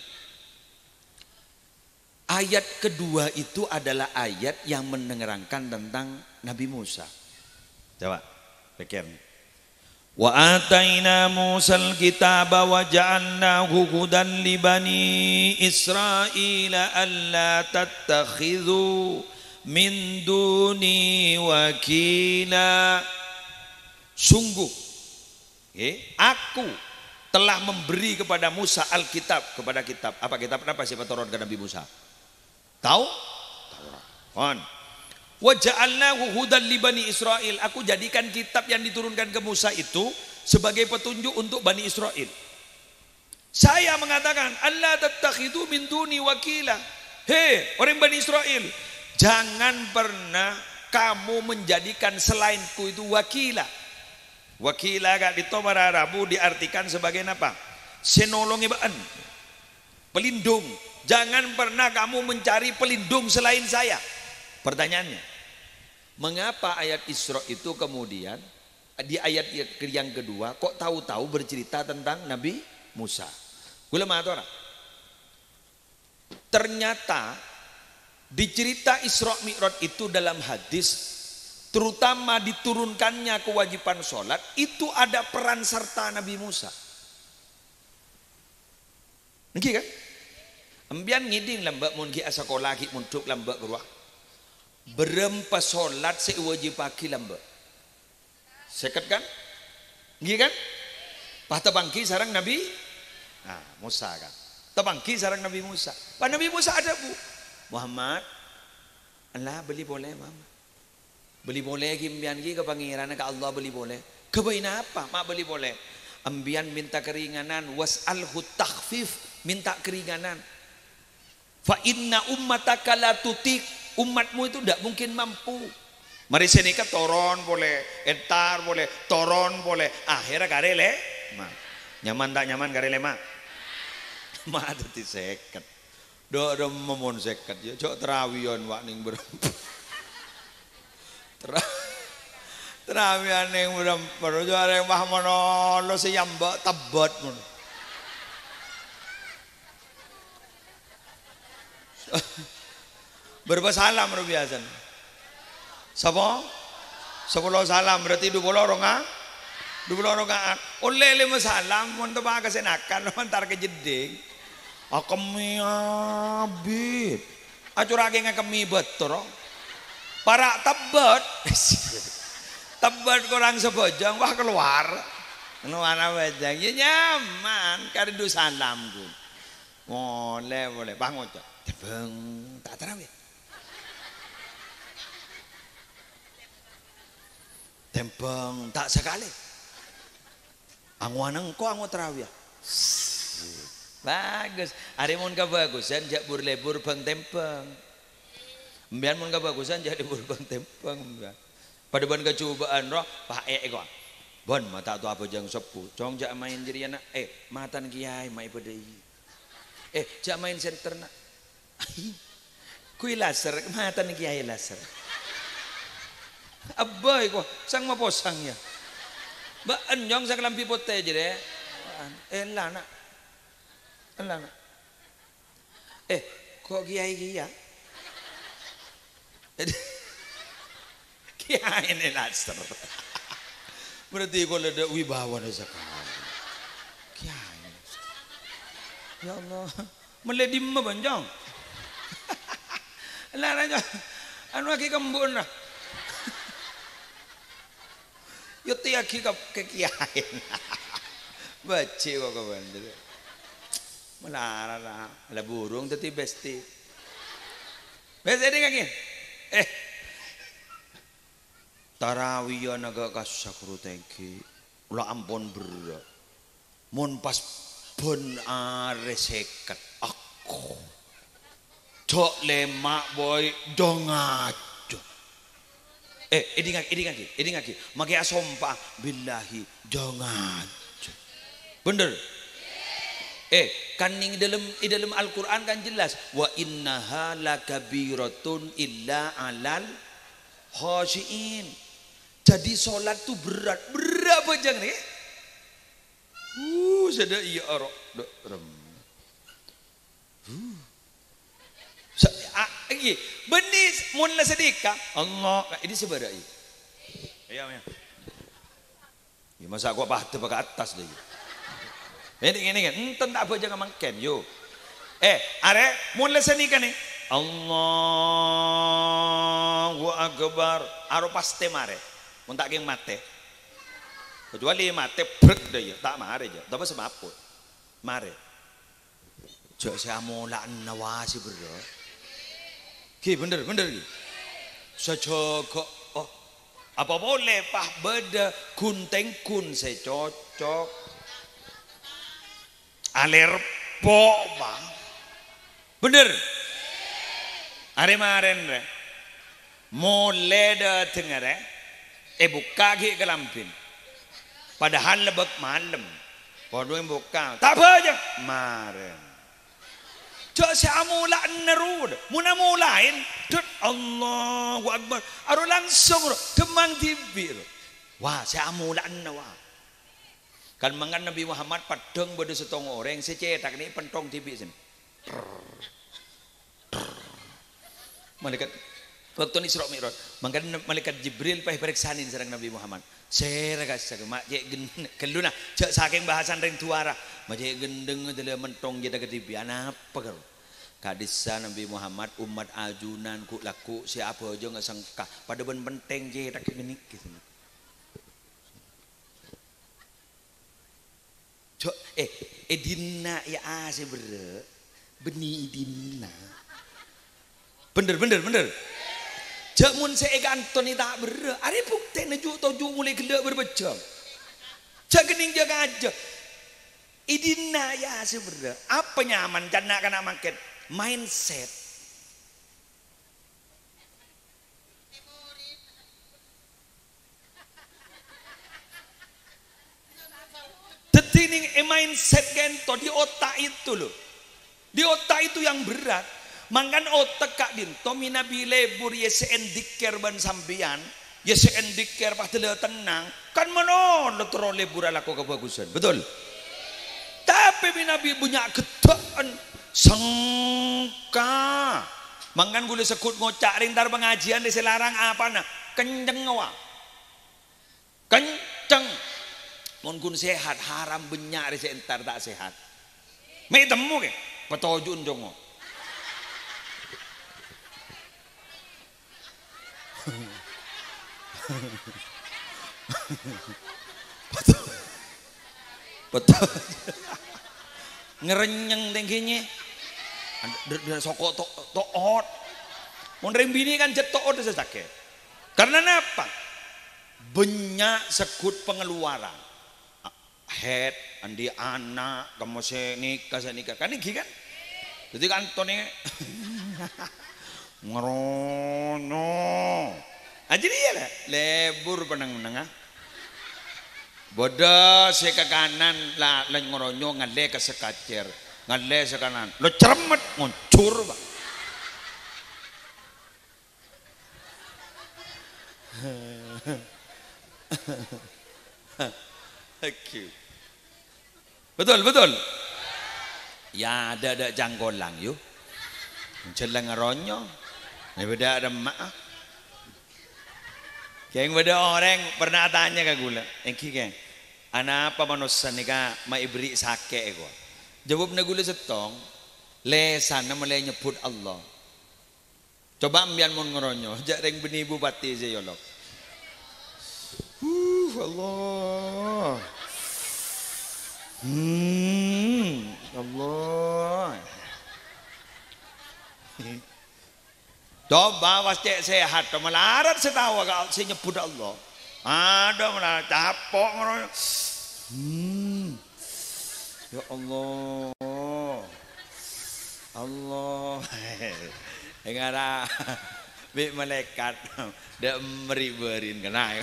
ayat kedua itu adalah ayat yang menerangkan tentang Nabi Musa. Coba, pikir. "Wa ataina Musal kitaba wa ja'alnahu hudan li bani Israila alla tattakhidhu min duni wakila." Sungguh, nggih, Aku telah memberi kepada Musa Alkitab, kepada kitab. Apa kitab? Napa sè èpatoronnaghi Nabi Musa? Tau-, Taurat. Pon. "Wa ja'alnahu hudan li bani Israil." Aku jadikan kitab yang diturunkan ke Musa itu sebagai petunjuk untuk Bani Israil. Saya mengatakan, "Alla tattakhidhu min duni wakila." He, orèng Bani Israil, jangan pernah kamu menjadikan selainku itu wakila. Wakila ka'dinto para rabu diartikan sebagai napa? Sè nolongè bâ'ân. Pelindung. Jangan pernah kamu mencari pelindung selain saya. Pertanyaannya, mengapa ayat Isra itu kemudian di ayat yang kedua kok tahu-tahu bercerita tentang Nabi Musa? Kaulâ mator. Ternyata di cerita Isra Mi'raj itu dalam hadis, terutama diturunkannya kewajiban sholat, itu ada peran serta Nabi Musa. Ngghi kan? Embiyân ngèdhing lambâ' mon ghi' asakola ghi' mondhuk lambâ' ghâruwa. Bârâmpa sholat sè èwâjibhâghi lambâ'? Sèket kan? Ngghi kan? Pas tapangghi sareng Nabi, ah, Musa kan. Tapangghi sareng Nabi Musa. Pas Nabi Musa adhâbu, "Muhammad, ella bâli polè, Muhammad." Bâli polè ghi' embiyân ghi' ka Pangèranna, ka Allah bâli polè. Ghâbây napa ma' bâli polè? Embiyân mènta karinganan, was'alhu takhfif, mènta karinganan. "Fa inna ummataka la tutik," umatmu itu ndak mungkin mampu. Marè sè nèka toron polè, entar polè, toron polè, akhèrra karè lè-, ma-, nyaman ta' nyaman karè lèma'? Ma' dhâddhi sèket. Dâ' remma mon sèket, ya, jhâ' tarawiyan wa' nèng bârâmpa. Tara-, tarawiyan nèng bârâmpa, jhâ' arè wah mono lo sè yamba' tebbet mon. Bârâmpa salam ro biyasana? Sapa? Sapolo salam, berarti dupolo ronga-, dupolo rakaat. Ollè lèma salam, mon teppa' ka sè nakan, entar ka jeddhing. Akemmè abit. Acuraghi ngakemmè bâtoro. Para' tebbet. Tebbet korang sabhâjâng, wah, kalowar. Kalowar abhâjâng. Ya nyaman, karè du salam, Gun. Molè, molè, pas ngoca', "Tèmbhâng, ta' tarawih." Tèmbhâng, ta' sakalè. Angowan engko' ango' tarawih. Bagus. Arè mon kabhâghusân, jhâ' bur-lèbur bâng-tèmbhâng. Embiyân mon kabhâghusân, jhâ' lèbur bâng-tèmbhâng, embiyân. Padâ bân kajhubâ'ân, roh, paè' èko. "Bân, ma' ta' towa abhâjâng sebbhu. Cong, jhâ' maèn jârèya, na'. Eh, matana kèyaè, ma' èbâdâi." Eh, jhâ' maèn senter, na'. Ghuy laser, matana kèyaè laser. Abbâ, èko, sang maposang, ya. Bâ'ân, nyong, sang kalambhi potè jârèya. Ella, na'. Ella, na'. Eh, ko' kèyaè kèya? Kèyaè nè laser. Berarti kaulâ dâ' wibawana sakalè. Kèyaè. Ya Allah. Mellè dimma, Bân, Cong? Lah, ra, Cong. Anu, aghi kembu'na. Yotèyaghi ka, ka kèyaè. Bâji' kok kabândel. Malarat, ah. La burung dhâddhi besti. Wes, èdingngaghi. Eh. Tarawiyana ga' kassa' ghuru tèngghi. La ampon berrâ'. Mon pas bân arè sèket. Akko. Jhâ' lèma', boy, jhâ' ngajhâ. Eh, èdingngaghi, èdingngaghi, èdingngaghi. Makè asompa'a, billahi, jhâ' ngajhâ. Bhender? Eh, kan neng è dâlem, è dâlem Al-Qur'an kan jelas, "Wa innaha lakabiratun illa 'alal khasyi'in." Jadi, sholat tuh berat, berrâ' bhâjâng nèka. Uh, sadhâ iyâ aro, dâ', rem. Uh. Sa-, a-, èngghi, bânnè s-, mon la sanèka, Allah, ini sabârâ, iyâ. Iyâ, iyâ. Iyâ, masa' kok padâ ka attas, dâ, iyâ. Ini, ini, ini, enten ta' bhâjâng mangkèn, yo. Eh, arè, mon la sanèka, nè. Allahu Akbar. Aro pastè marè. Mon ta' kèng matè. Kecuali matè, brek, dâ, iyâ. Ta' marè, jâ. Tapè semaput. Marè. Jâ' sè amola'anna wa sè berrâ'. Ghi, bhender, bhender, ghi. Sajâgâ, oh, apa polè, pas bâdâ ghun-tèngghun sè cocok. Alè reppo', Pak. Bhender. Arè marèn, rè. Molè dâtengnga rè, èbukka' ghi' kalambhina. Padahal lebbâk malem. Kodhu èbukka'. Ta' bhâjâng. Marèn. Jâ' sè amola'anna ro, mon amola'è, dât, Allahu Akbar. Aro langsung ro, dhemmang dhibi' ro. Wa, sè amola'anna wa. Kan mangkana Nabbhi Muhammad peddhâng bâdâ sèttong orèng sè cèthak nè' pentong dhibi' sènè. Malaèkat, bâkto Isra Mi'raj, mangkana Malaèkat Jibril pas èparèksanè sareng Nabbhi Muhammad. Sèra kassa', ma' cè' gen-, ghâlluna, jâ' sakèng bhâsana rèng duwâra. Ma' cè' ghendheng dâlâ mentong cèthak dhibi', anapa karo? Ka'dissa Nabbhi Muhammad, ommat ajunan ghu'-lagghu' sè abhâjâng sengka, padâ bân pentèng cèthak ghânèka. Jo-, eh, è dinna' ya asè berrâ', bânnè è dinna'. Bhender, bhender, bhender. Jâ' mon sè èkantonè ta' berrâ', arè buktèna ju'-toju' molaè ghellâ' bârbâjâng. Jâ' kennèng jâ' kajâ. È dinna' ya asè berrâ'. Apa nyaman can na'-kana' mangkèn? Mindset. Dhâddhi nèng è mindset ka'dinto, di otak itu, loh. Di otak itu yang berat. Mangkana otak ka'dinto mènabi lebur yèsè'è dhikkèr bân sampèyan, yèsè'è dhikkèr pas dâlâ tennang, kan manono terro lebur alako kabhâghusân. Betul? Tapè mènabi bânnya' ghedhâ'ân, sengka. Mangkana ghulâ segghut ngoca' rèng entar pangajiyân rè sè larang apana? Kenceng, wa. Kenceng. Mon ghun sehat, haram bânnya' rè sè entar ta' sehat. Mè' temmo, kè? Patoju'un congo. Betul. Betul. Ngerenyeng tèngghina. Dâ-, dâ-, soko to-, to'ot. Mon rèng binè' kan jhât to'ot sè sakè'. Karena napa? Bânnya' segghut pengeluaran. Haid, andi' ana', kemma sè nèka, sè nèka. Kan èngghi, kan? Dhâddhi kantonè ngerono. Ah, jârèya, la, lebur pennang-mennang, ah. Bâdâ sè ka kanan, la, la ngeronyo, ngallè ka sè kacèr. Ngallè sè kanan. Lo cermet, ngoncor, Pak. Oke. Betul, betul. Ya, dâ'-dâ' cangkolang, yu. Jhâlâng ronyo. Ya, bâdâ remma'a. Kèng bâdâ orèng pernah atanya ka ghulâ, "Èngghi, kèng, anapa manossa nèka ma' èberri' sakè', ko?" Jâwâbbhâ ghulâ sèttong, "Lèsanna molaè nyebbhut Allah." Coba empèyan mon ngeronyo, jâ' rèng bânnè bupati sè yolok. Huh, Allah. Hmm, Allah. Coba pas cè' sehat, malarat sè tao ka, sè nyebbhut Allah. Adhu, malarat capo' ngono. Hmm. Ya Allah. Allah. Èngara bi' malaèkat. Dâ' mèrri' bârin kèna.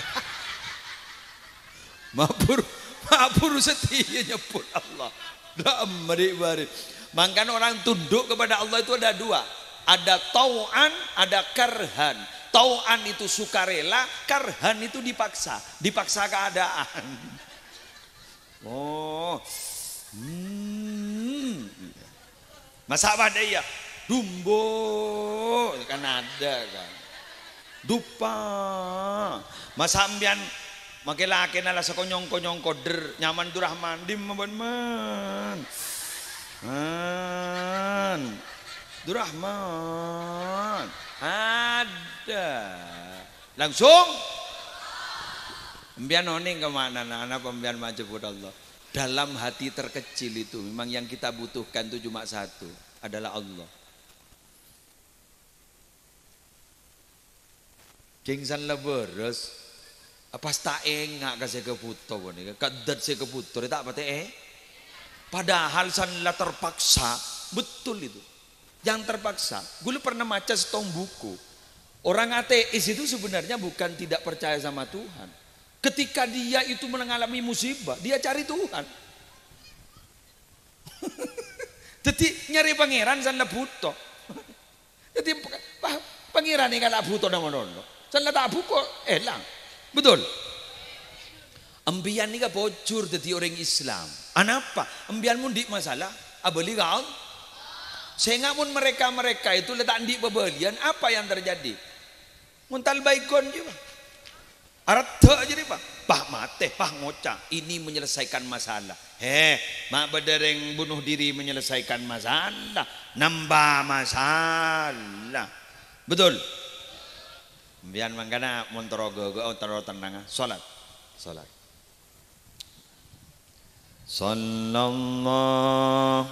Mabur, mabur setia nyebbhut Allah. Dâ' mèrri' bârin. Mangkana orang tunduk kepada Allah itu ada dua. Ada tau'an, ada karhan. Tau'an itu sukarela, karhan itu dipaksa. Dipaksa keadaan. Oh. Hmm. Masa' bâdâ iyâ? Dumbo, kan ada, kan. Dupa. Masa' sampèyan makè lakèna la sakonyong-konyong koder, nyaman Durrahman, dimma bân man. Man. Durrahman. Ada. Langsung. Sampèyan onèng ka ma'nana, anapa sampèyan ma' nyebbhut Allah? Dalam hati terkecil itu, memang yang kita butuhkan itu cuma satu, adalah Allah. Kèng san la bârâs, pas ta' enga' ka sè kabhuto panèka, ka dhât sè kabhuto rè ta' patè è-, padahal san la terpaksa, betul itu. Yang terpaksa, ghulâ pernah maca sèttong buku. Orang ateis itu sebenarnya bukan tidak percaya sama Tuhan. Ketika dia itu mengalami musibah, dia cari Tuhan. Dhâddhi nyarè Pangèran san la bhuto. Dhâddhi, pa-, Pangèran nèka la bhuto nang-, ngono. San la ta' bhuto, èlang. Betul? Empèyan nèka pojhur dhâddhi orèng Islam. Anapa? Empèyan mon andi' masalah, abâli ka Allah. Sènga' mon mereka-mereka itu la ta' andi' pabâliyân, apa yang terjadi? Ngontal bâi ghun jiyâ, Pak. Arèddhâ jiyâ, Pak. Pas matè, pas ngoca', "Ini menyelesaikan masalah." He, ma' bâdâ rèng bunuh diri menyelesaikan masalah, nambah masalah. Betul? Sampèyan mangkana mon terro ghâghâ, mon terro tennang, salat. Salat. Sallallahu,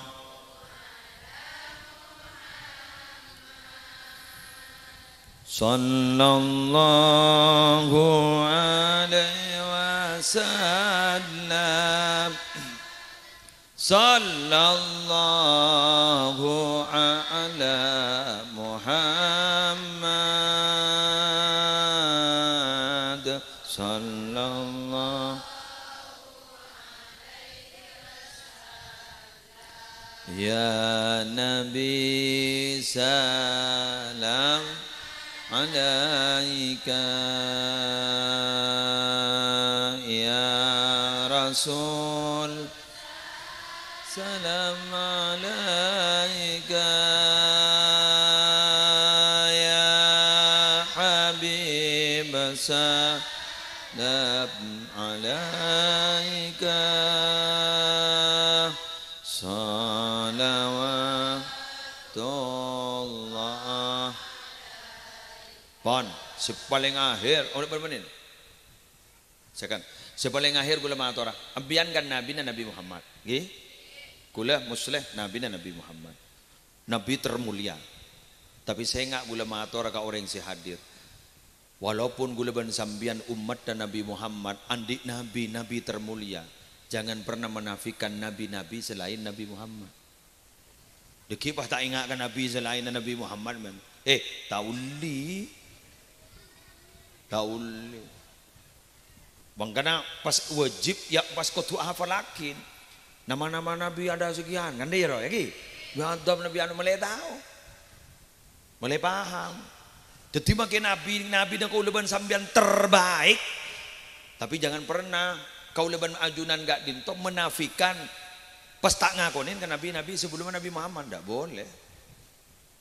sallallahu alaihi wasallam. Sallallahu ala Muhammad. Sallallahu Ya Nabi, salam alaika. Ya Rasul, salam alaika. Ya Habib, salam alaika. Shalawatullah. Pon, sè palèng akhèr, olè bârâmpa mennit? Second. Sè palèng akhèr kaulâ matora, empèyan kan nabina Nabi Muhammad, ngghi? Kaulâ Musleh nabina Nabi Muhammad. Nabi termulia. Tapè sènga' kaulâ matora ka orèng sè hadir. Walaupun kaulâ bân sampèyan ommatta Nabi Muhammad, andi' nabi-nabi termulia, jangan pernah menafikan nabi-nabi selain Nabi Muhammad. Dhâggi' pas ta' enga' ka nabi selain Nabi Muhammad, mem-, eh, ta' ollè. Ta' ollè. Mangkana pas wajib, ya pas kodhu afallaghi. Nama-nama nabi ada sekian, kan, yâ, Ro, yâ, ghi? Ya, adab nabi anu mèlè tao. Mèlè paham. Dhâddhi, makè nabi, nabina kaulâ bân sampèyan terbaik. Tapè jangan pernah kaulâ bân ajunan ka'dinto menafikan, pas ta' ngakonè ka nabi-nabi sebelum Nabi Muhammad. Ndak boleh.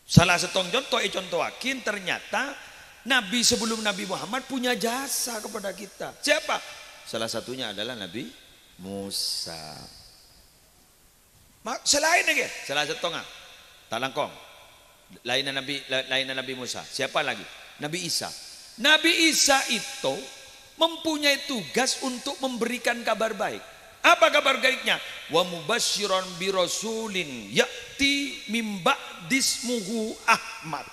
Salah sèttong conto ècontowaghi, ternyata nabi sebelum Nabi Muhammad punya jasa kepada kita. Siapa? Salah satunya adalah Nabi Musa. Ma-, sè laèn nèka, salah sèttonga. Ta' langkong. Laènna Nabi, la-, laènna Nabi Musa. Siapa lagi? Nabi Isa. Nabi Isa itu mempunyai tugas untuk memberikan kabar baik. Apa kabar baiknya? "Wa mubasysyiran bi rasulin ya'ti min ba'di ismuhu Ahmad."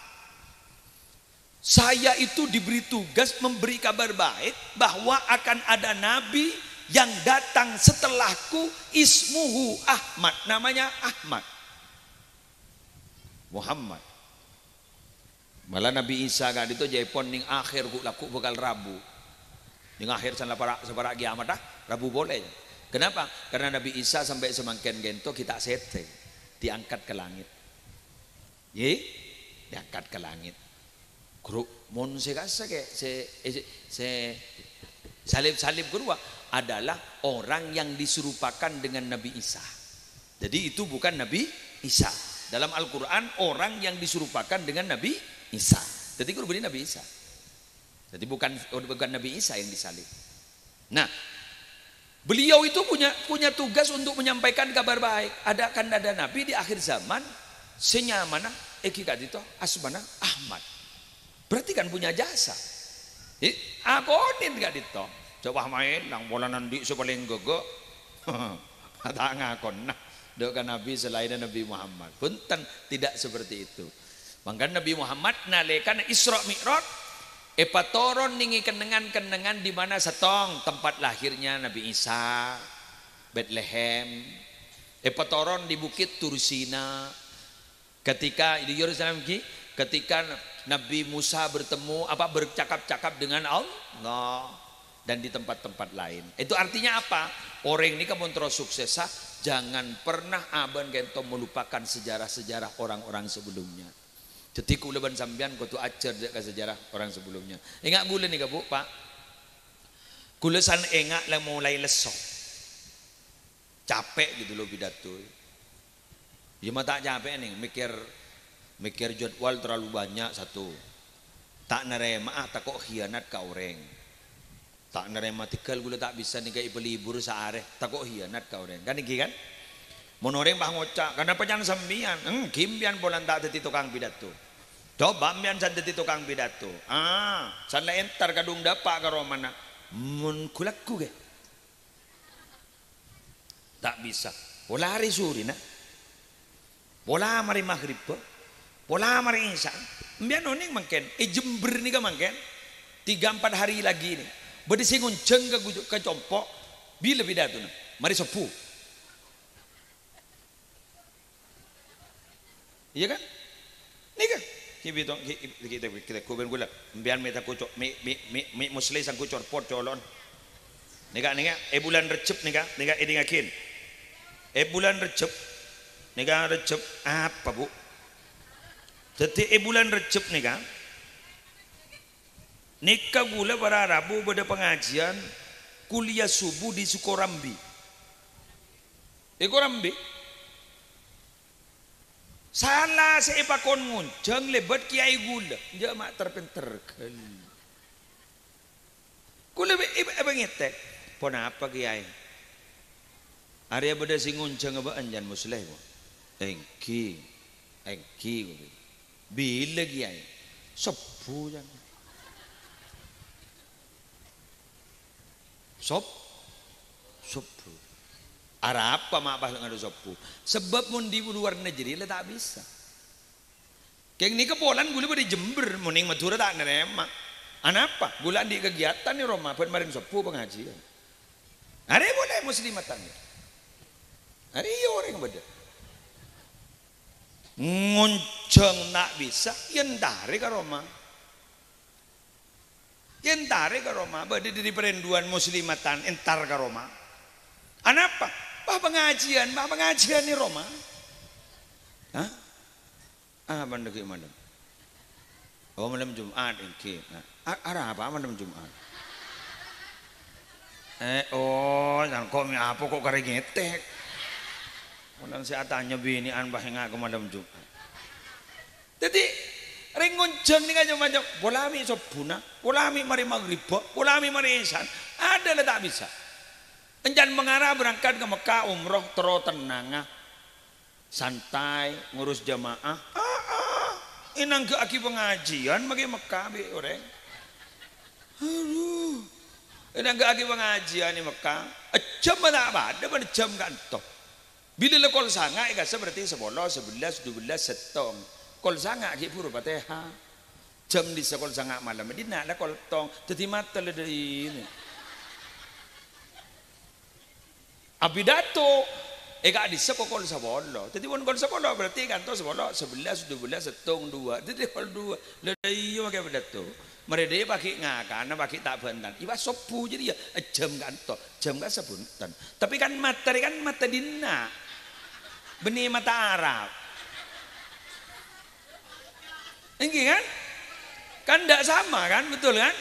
Saya itu diberi tugas memberi kabar baik bahwa akan ada nabi yang datang setelahku, ismuhu Ahmad, namanya Ahmad. Muhammad. Mala Nabi Isa ka'dinto jâ' èpon neng akhèr ghu'-lagghu' bhâkal rabu. Neng akhèr san la para', sapara' kèyamat, ah, rabu polè. Kenapa? Karena Nabi Isa sampè' samangkèn ghâpanèko ghi' ta' sèdhâ, diangkat ke langit. Yè? Diangkat ke langit. Guru, mon sè kassa' kè, sè, eh, sè, sè salib-salib ghuruwa adalah orang yang diserupakan dengan Nabi Isa. Jadi itu bukan Nabi Isa. Dalam Al-Quran orang yang diserupakan dengan Nabi Isa. Jadi guru beri Nabi Isa. Jadi bukan, bukan Nabi Isa yang disalib. Nah, beliau itu punya, punya tugas untuk menyampaikan kabar baik. Ada, akan ada nabi di akhir zaman, sè nyamana, èngghi ka'dinto, asmana Ahmad. Berarti kan punya jasa. Hi, akonè ka'dinto. Coba maèn, nang polana andi' sè palèng ghâgâ. Ta' ngakona dhu ka nabi selainna Nabi Muhammad. Bhunten, tidak seperti itu. Mangkana Nabi Muhammad nalèkana Isra Mi'raj, èpatoron neng è kennengngan-kennengngan di mana sèttong tempat lahirnya Nabi Isa, Betlehem. Èpatoron di Bukit Tursina. Ketika di Yerusalem ghi, ketika Nabi Musa bertemu, apa, bercakap-cakap dengan Allah, dan di tempat-tempat lain. Itu artinya apa? Orèng nèka mon terro suksessa, jangan pernah abâ'na ghâpanèko melupakan sejarah-sejarah orang-orang sebelumnya. Dhâddhi, kaulâ bân sampèyan kodhu ajhâr dâ' ka sejarah orang sebelumnya. Enga' kaulâ nèka, Bu, Pak. Kaulâ san enga' la molaè lesso. Capek gitu loh pidato. Iyâ, ma' ta' capek nèng, mèkkèr, mèkkèr jadwal terlalu banyak, satu. Ta' narèma'a, tako' khianat ka orèng. Ta' narèma tèghâl kaulâ ta' bisa nèka èpalibur saarè, tako' khianat ka orèng. Kan èngghi kan? Mon orèng pas ngoca', "Kenapa can sampèyan?" Èngghi sampèyan polana ta' dhâddhi tokang pidato. Coba sampèyan san dhâddhi tokang pidato. Ah, san la entar kadhung dâpa' ka romana. Mon ghu-lagghu, ghi? Ta' bisa. Pola arè sorèna. Pola marè maghribbhâ. Pola marè isya. Sampèyan onèng mangkèn, è Jember nèka mangkèn, tiga empat hari lagi nè, bâdâ sè ngonjhâng ka gu-, ka compo', bilâ pidatona? Marè sobbhu. Iyâ kan? Nèka. Ghi' bhidhâ, ghi', ghi', ghi', ghi', ghi', ghi', ghi', ghi', sampèyan mè' tako' co-, mè', mè', mè', mè' Musleh sangghu corpot colon. Nèka, nèka, è bulân Rejjeb nèka, nèka, èdingngaghi. È bulân Rejjeb, nèka Rejjeb, apa, Bu? Dhâddhi, è bulân Rejjeb nèka, nèka kaulâ para rabu bâdâ pangajiân kuliah subuh di Sukorambi. È Korambi. Sala sè èpakon ngonjhâng lèbât kèyaè kaulâ. Jhâ' ma' ter-pènter ghâllu. Kaulâ bâ-, è-, èpangètè', "Ponapa, Kèyaè? Arèya bâdâ sè ngonjhânga bâ'na, can Musleh, Bu?" "Èngghi, èngghi," kaulâ. "Bilâ, Kèyaè?" "Sobbhu, can." Sob-, sobbhu. Arapa ma' pas ngadhu sobbhu? Sebab mon di luar negeri la ta' bisa. Kèng nèka polana kaulâ bâdâ è Jember, mon nèng Madhurâ ta' narèma. Anapa? Kaulâ andi' kagiyatan è roma, bân marèn sobbhu pangajiân. Arè polè muslimatan. Arè iyâ orèng bâdâ. Ngonjhâng ta' bisa, yâ entarè ka roma. Yâ entarè ka roma, bâdâ dâri parènduwân muslimatan, entar ka roma. Anapa? Pas pangajiân, pas pangajiân è roma. Hah? Apa nèka malem? Oh, malem Jum'at èngghi. Nah, a-, arapa malem Jum'at? Eh, oh, can ko' mè' apa ko' karè ngètèk? Mon sè atanya binè'an pas enga' ka malem Jum'at. Dhâddhi, rèng ngonjhâng nèka nyama-nyama, pola mè' sobbhuna, pola mè' marè maghribbhâ, pola mè' marè isyan, adâ' la ta' bisa. Èncan mangara berangkat ka Mekkah umroh terro tennangnga, santai, ngurus jamaah. Ah, ah, ènangghâ'aghi pangajiân maghi Mekkah bi' orèng. Aduh. Ènangghâ'aghi pangajiyân è Mekkah, jhâmma ta' padâ bân jhâm ka'ènto. Bilâ la kol sanga' è kassa' berarti sapolo, sabellâs, dubellâs, sèttong. Kol sanga' ghi' buru Fatèha. Jhâm dissa kol sanga' malem, dinna' la kol tong, dhâddhi matè la dâ' iyâ. Apidato è ka'dissa' ko kol sapolo. Dhâddhi mon kol sapolo berarti ka'ènto sapolo, sabellâs, dubellâs, sèttong, duwâ'. Dhâddhi kol duwâ'. La iyâ makè apidato. Marè dâ' paghi' ngakana, paghi' ta' bhântan. Iyâ pas sobbhu jârèya, jhâm ka'ènto, jhâm ka'issa' bhunten. Tapè kan matè rè kan matè dinna'. Bânnè matè Arab. Èngghi kan? Kan ndak sama kan, betul kan?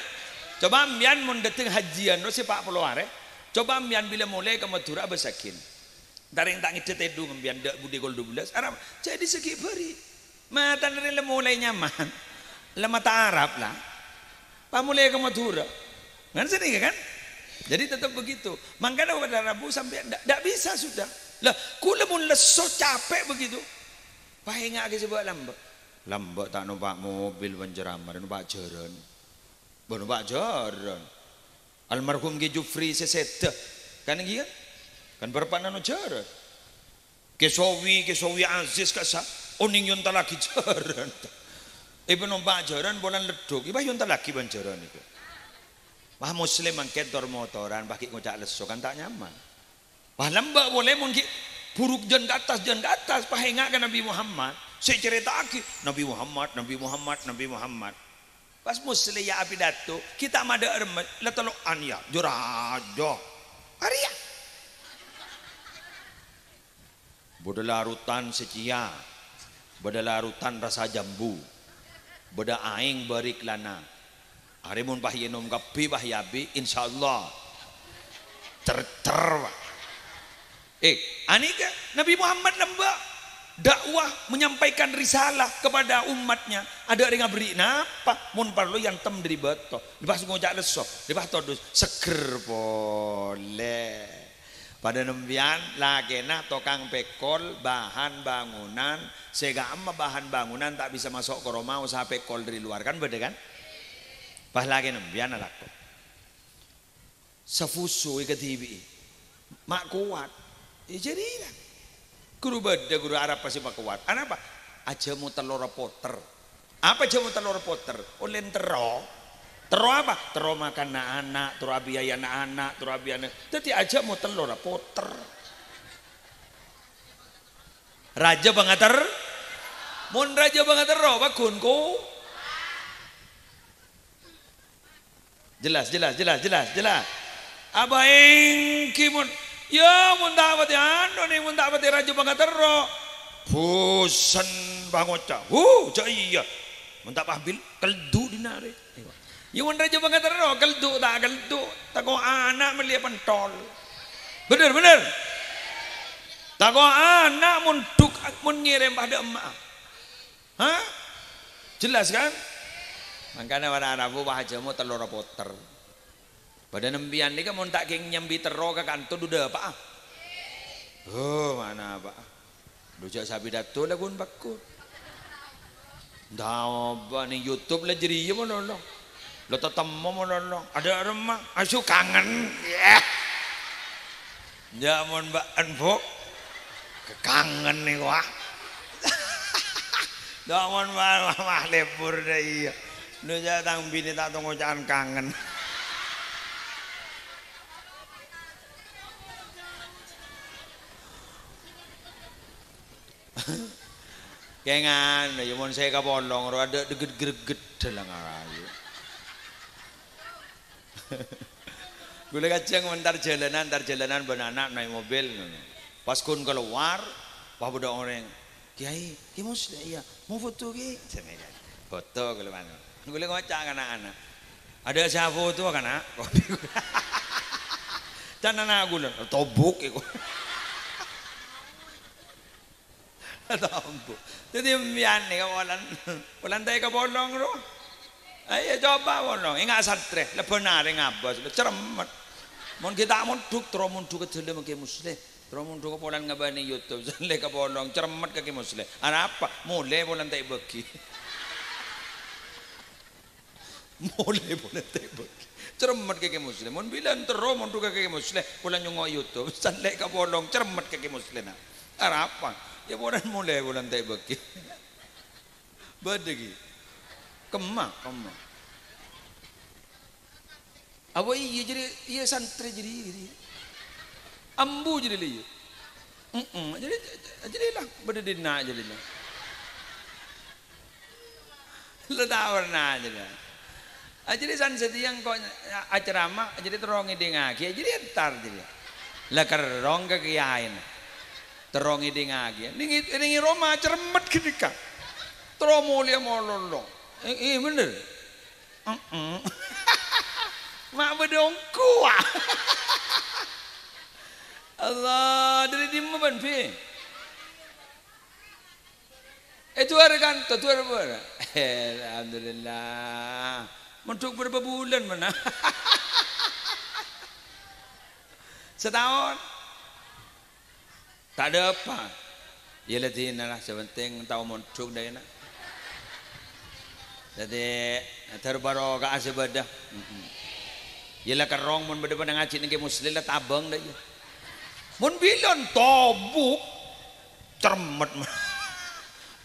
Coba empiyan mon dâteng hajjiyân rowa sè pa' polo arè. Coba empiyan bilâ molè ka Madhurâ abâssaghin. Tarèng ta' ngèdhâ tèdung empiyan dâ' budhi kol dubellâs, arapa? Jadi sè ghi' bâri'. Matana rè la molè nyaman. La matè Arab la. Pamolè ka Madhurâ. Kan sanèka kan? Jadi tetap begitu. Mangkana pada rabu sampèyan ndak, ndak bisa sudah. Lah, kaulâ mon lesso capek begitu. Pas ènga'aghi sè bâ' lambâ'. Lambâ' ta' nompa' mobil bân ceramah, nompa' jhârân. Bân nompa' jhârân. Almarhum Kè Jufri sè sèdhâ. Kan èngghi kan? Kan bârâmpan nano jhârân. Kè Sowi, Kè Sowi Aziz ka'issa', onèng èyontallaghi jhârân. Èpè nompa' jhârân polana leddhuk, èpè èyontallaghi bân jhârân nèko. Wah, Muslim mangkèn tor-motoran, paghi' ngoca' lesso kan ta' nyaman. Wah, lambâ' polè mon ghi' buru jân ka attas, jân ka attas, pas ènga' ka Nabi Muhammad. Sè ècarèta'aghi, Nabi Muhammad, Nabi Muhammad, Nabi Muhammad. Pas Muslim ya apidato, ghi' ta' madâ' remmet, la tello'an ya, jâ rajâ. Arèya. Bâdâ larutan sè cèya, bâdâ larutan rassa jambu, bâdâ aèng bâriklana. Arè mon pas ènom kabbhi, pas èabi', insyaallah. Cer-cer, Pak. Eh, anèka Nabi Muhammad lambâ' dakwah, menyampaikan risalah kepada umatnya. Adâ' orèng aberri' napa? Mon parlo èantem dâri bâto. Pas ngoca' lesso, pas todus, seger polè. Padâ nèmpèyan lakèna tokang pèkol bahan bangunan, sè ka'emma bahan bangunan ta' bisa maso' ka roma, osa pèkol dâri lowar, kan bâdâ, kan? Pas lakè nèmpèyan alako. Safusu èkadhibi'i. Ma' kowat. Iyâ, jârèya. Ghuru bâdâ, ghuru Arab pastè makowat. Anapa? Ajâmo tellorra potèr. Apa jâmo tellorra potèr? Ollè terro. Terro apa? Terro makan na'-ana', terro abiayana ana', terro abiayana. Dhâddhi ajâmo tellorra potèr. Rajâ pangater-, mon rajâ pangaterro, paggun ko. Jelas, jelas, jelas, jelas, jelas. Abâ èngghi mon, ya, mon ta' patè anu, nèng mon ta' patè rajâ pangaterro. Bosen pangoca'. Hu, jâ' iyâ. Mon ta' pabil, keldu dinarè. Ya, mon rajâ pangaterro, keldu ta' keldu. Tako' ana' mellèya pentol. Bener, bener. Tako' ana' mon duk, mon ngèrèm padâ emma'a. Hah? Jelas, kan? Mangkana para rabu, wah, ajâmo tellorra potèr. Padâ nèmpèyan nèka mon ta' kèng nyambi terro ka kanto, dhu dâpa'a? Oh, mana apa? Dhu jâ' sapidato la ghun-pagghun. Ndak apa, nèng YouTube la jârèya malolo. La tatemmo malolo. Adâ' remma, asu kangen. Yah. Jâ' mon bâ'en, Bu'. Kangen nèko, ah. Jâ' mon bâ'en, wah, wah, lebur dâ' iyâ. Nu jâ' tang binè ta' tongoca'an kangen. Kèngan, ya mon sè kapolong, ro adâ' degget-greget dalang ayu. Ghulâ kajâng entar jhâlânan, entar jhâlânan bân ana' naè' mobil ngono. Pas ghun kalowar, pas bâdâ orèng, "Kèyaè, Kè Muslim, iyâ, mau foto, Kè?" Jârèya kan. Foto ghulâ mano. Ghulâ ngoca' ka na'-ana'. "Adâ' sè afoto, kana'?" Can ana' ghulâ, "Tobuk iku." Tombu. Dhâddhi, empèyan nèka polana, polana ta' èkapolong, ro. Ayo, coba polong. Enga' santrè, lebbhân arè ngabâs, cermet. Mon ghi' ta' mondhuk, terro mondhuk ka dâlem, Kè Muslim. Terro mondhuk ka polana ngabâna YouTube, san la èkapolong, cermet ka Kè Muslim. Arapa? Molè polana ta' èbâghi. Molè polè ta' èbâghi. Cerremmet ka Kè Musleh. Mon bilân terro mondhuk ka Kè Musleh, polana nyongngo' YouTube. Sallè' kapolong, cerremmet ka Kè Musleh, na. Arapa? Iyâ polana molè polana ta' èbâghi. Bâdâ ghi. Kemma, kemma. Apa iyâ jârèya, iyâ santrè jârèya, jârèya. Ambu jârèya, iyâ. Heeh, jârèya, jârèya la, bâdâ dinna' jârèya la. La ta' pernah jârèya. Ah, jârèya san satèya engko' acerama, jârèya terro ngèdingngaghi, jârèya entar jârèya. La kerrong ka kiyaèna. Terro ngèdingngaghi. Nèng, nèng è roma cerremmet ghânèka. Terro molèya mololo. Eh, eh, bhender. Heeh. Ma' bâdâ ongghu, ah. Allah, dâri dimma bân, Bi? Eh, duwâr kan, to duwâr apa? Eh, alhamdulillah. Mondhuk bârâmpa bulân, mèna? Sataon. Ta' dâpa'. Iyâ la dina la, sè pentèng tao mondhuk dâ' iyâ na. Dhâddhi, dhâr barokah sè bâdâ. Mm-mm. Iyâ la kerrong mon bâdâ padâ ngajhi nèng Kè Musleh la tabâng dâ' iyâ. Mon bilân tobuk, cerremmet.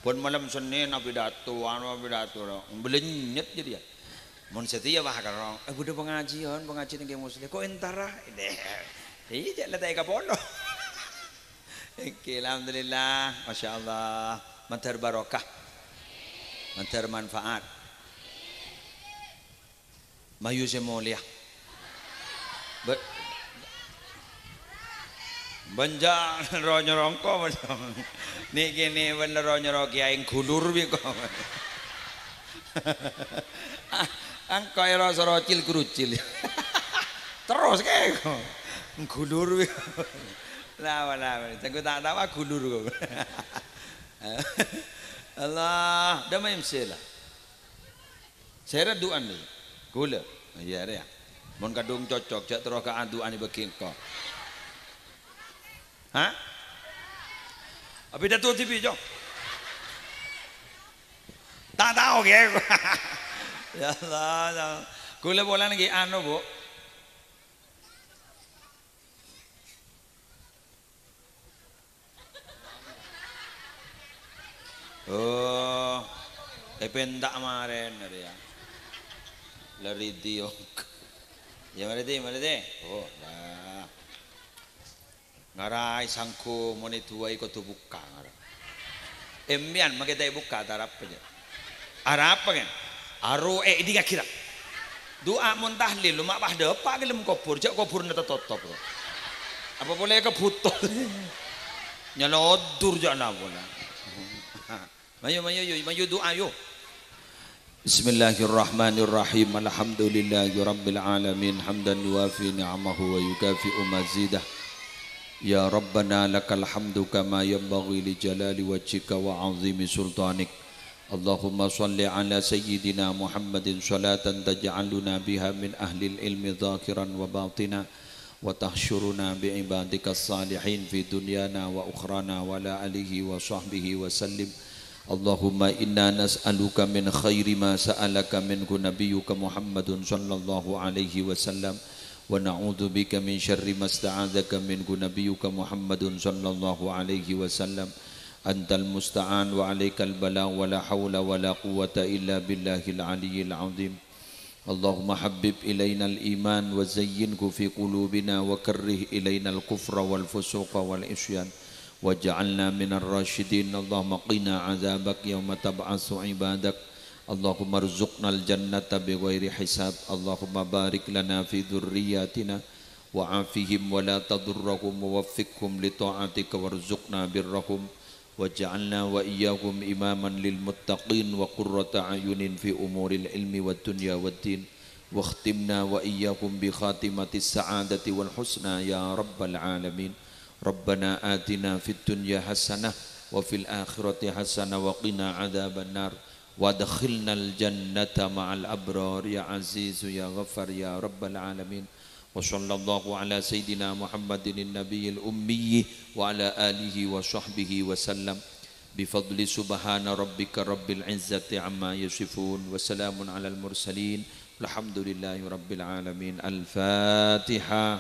Bân malem Sennèn apidato, anu apidato, bâlânyet jârèya. Mon satèya wah kerrong, eh, bâdâ pangajiyân, pangajiyân nèng Kè Musleh, ko' entara. Iyâ, jâ' la ta' èkapolo. Oke, alhamdulillah, masyaallah. Mandhâr barokah. Mandhâr manfaat. Mayu sè molèya. Bâ-, bân jâ' ro-nyoro engko', bân. Nèkè nè bân ro-nyoro kèyaè nggulur bi' ko'. Engko' èro-soro cil-krucil. Terros kè ko'. Nggulur bi' ko'. La, la, la, jânggu ta' tao gulur ko'. Allah, dâ' ma' M C la. Sèra du'an nè? Ghulâ. Iyâ, rèya. Mon kadhung cocok, jâ' terro ka adu'an èbâghi engko'. Ha? Apidato dhibi', Jo. Ta' tao, kè. Ya Allah, ya Allah. Ghulâ polana ghi' anu, Bu. Oh, èpènta' marèna rèya. La rèdhi, yok. Iyâ, marèdhi, marèdhi. Oh, la. Ngaraè sangghu mon èdu'aè kodhu bukka' ngara. Empèyan makè ta' èbukka' ta' arapa, jâ'. Arapa, kan? Aro è èdingngaghi, ra. Du'a mon tahlil, ma' pas dâpa' ka dâlem kobhur, jâ' kobhurna tatotop. Apa polè ka bhuto? Nyalodur jâ' la polè. Mayu, mayu, yu, mayu du'a, yu. Bismillahirrahmanirrahim. Alhamdulillahirabbil alamin. Hamdan yuwafi ni'amahu wa yukafi'u mazidah. Ya Rabbana, lakal hamdu kama yanbaghi li jalali wajhika wa 'azimi sultanik. Allahumma shalli ala sayyidina Muhammadin shalatan taj'aluna biha min ahlil ilmi zahiran wa batina, wa tahsyuruna bi ibadika salihin fi dunyana wa ukhrana, wa ala alihi wa sahbihi wa sallim. Allahumma inna nas'aluka min khairi ma sa'alaka minhu nabiyyuka Muhammadun sallallahu alaihi wasallam, wa na'udzubika min syarri ma sta'adzaka minhu nabiyyuka Muhammadun sallallahu alaihi wasallam. Antal musta'an wa alaikal balagh, wa la haula wa la quwwata illa billahil aliyyil azim. Allahumma habbib ilainal iman wa zayyinhu fi qulubina wa karrih ilainal kufra wal fusuqa wal isyan waj'alna minar rasyidin. Allahumma qina adzabak yauma tab'atsu ibadak. Allahumma rzuqnal jannata bi ghairi hisab. Allahumma barik lana fi dzurriyyatina wa afihim wa la tadurrahum wa waffiqhum li ta'atika warzuqna birrahum. Waj'alna wa iyyahum imaman lil muttaqin wa qurrata a'yunin fi umuril ilmi wad dunya wad din. Wakhtimna wa iyyahum bi khatimatis sa'adati wal husna ya rabbal alamin. Rabbana atina fid dunya hasanah wa fil akhirati hasanah wa qina adzabannar. Wa adkhilnal jannata ma'al abrar ya Azizu ya Ghaffar ya rabbal alamin. Wa sallallahu ala sayyidina Muhammadin nabiyil ummi wa ala alihi wa sahbihi wa sallam. Bi fadli subhana rabbika rabbil izzati amma yasifun. Wa salamun alal mursalin. Alhamdulillahirabbil alamin. Al-Fatihah.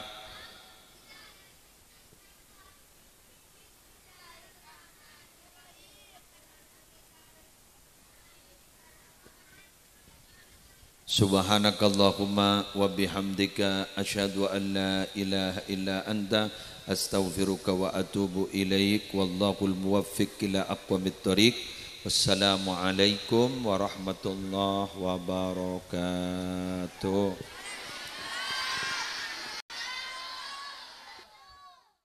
Subhanakallahumma wa bihamdika, asyhadu an la ilaha illa anta, astaghfiruka wa atubu ilaik. Wallahul muwaffiq ila aqwamit thoriq. Wassalamualaikum warahmatullahi wabarakatuh.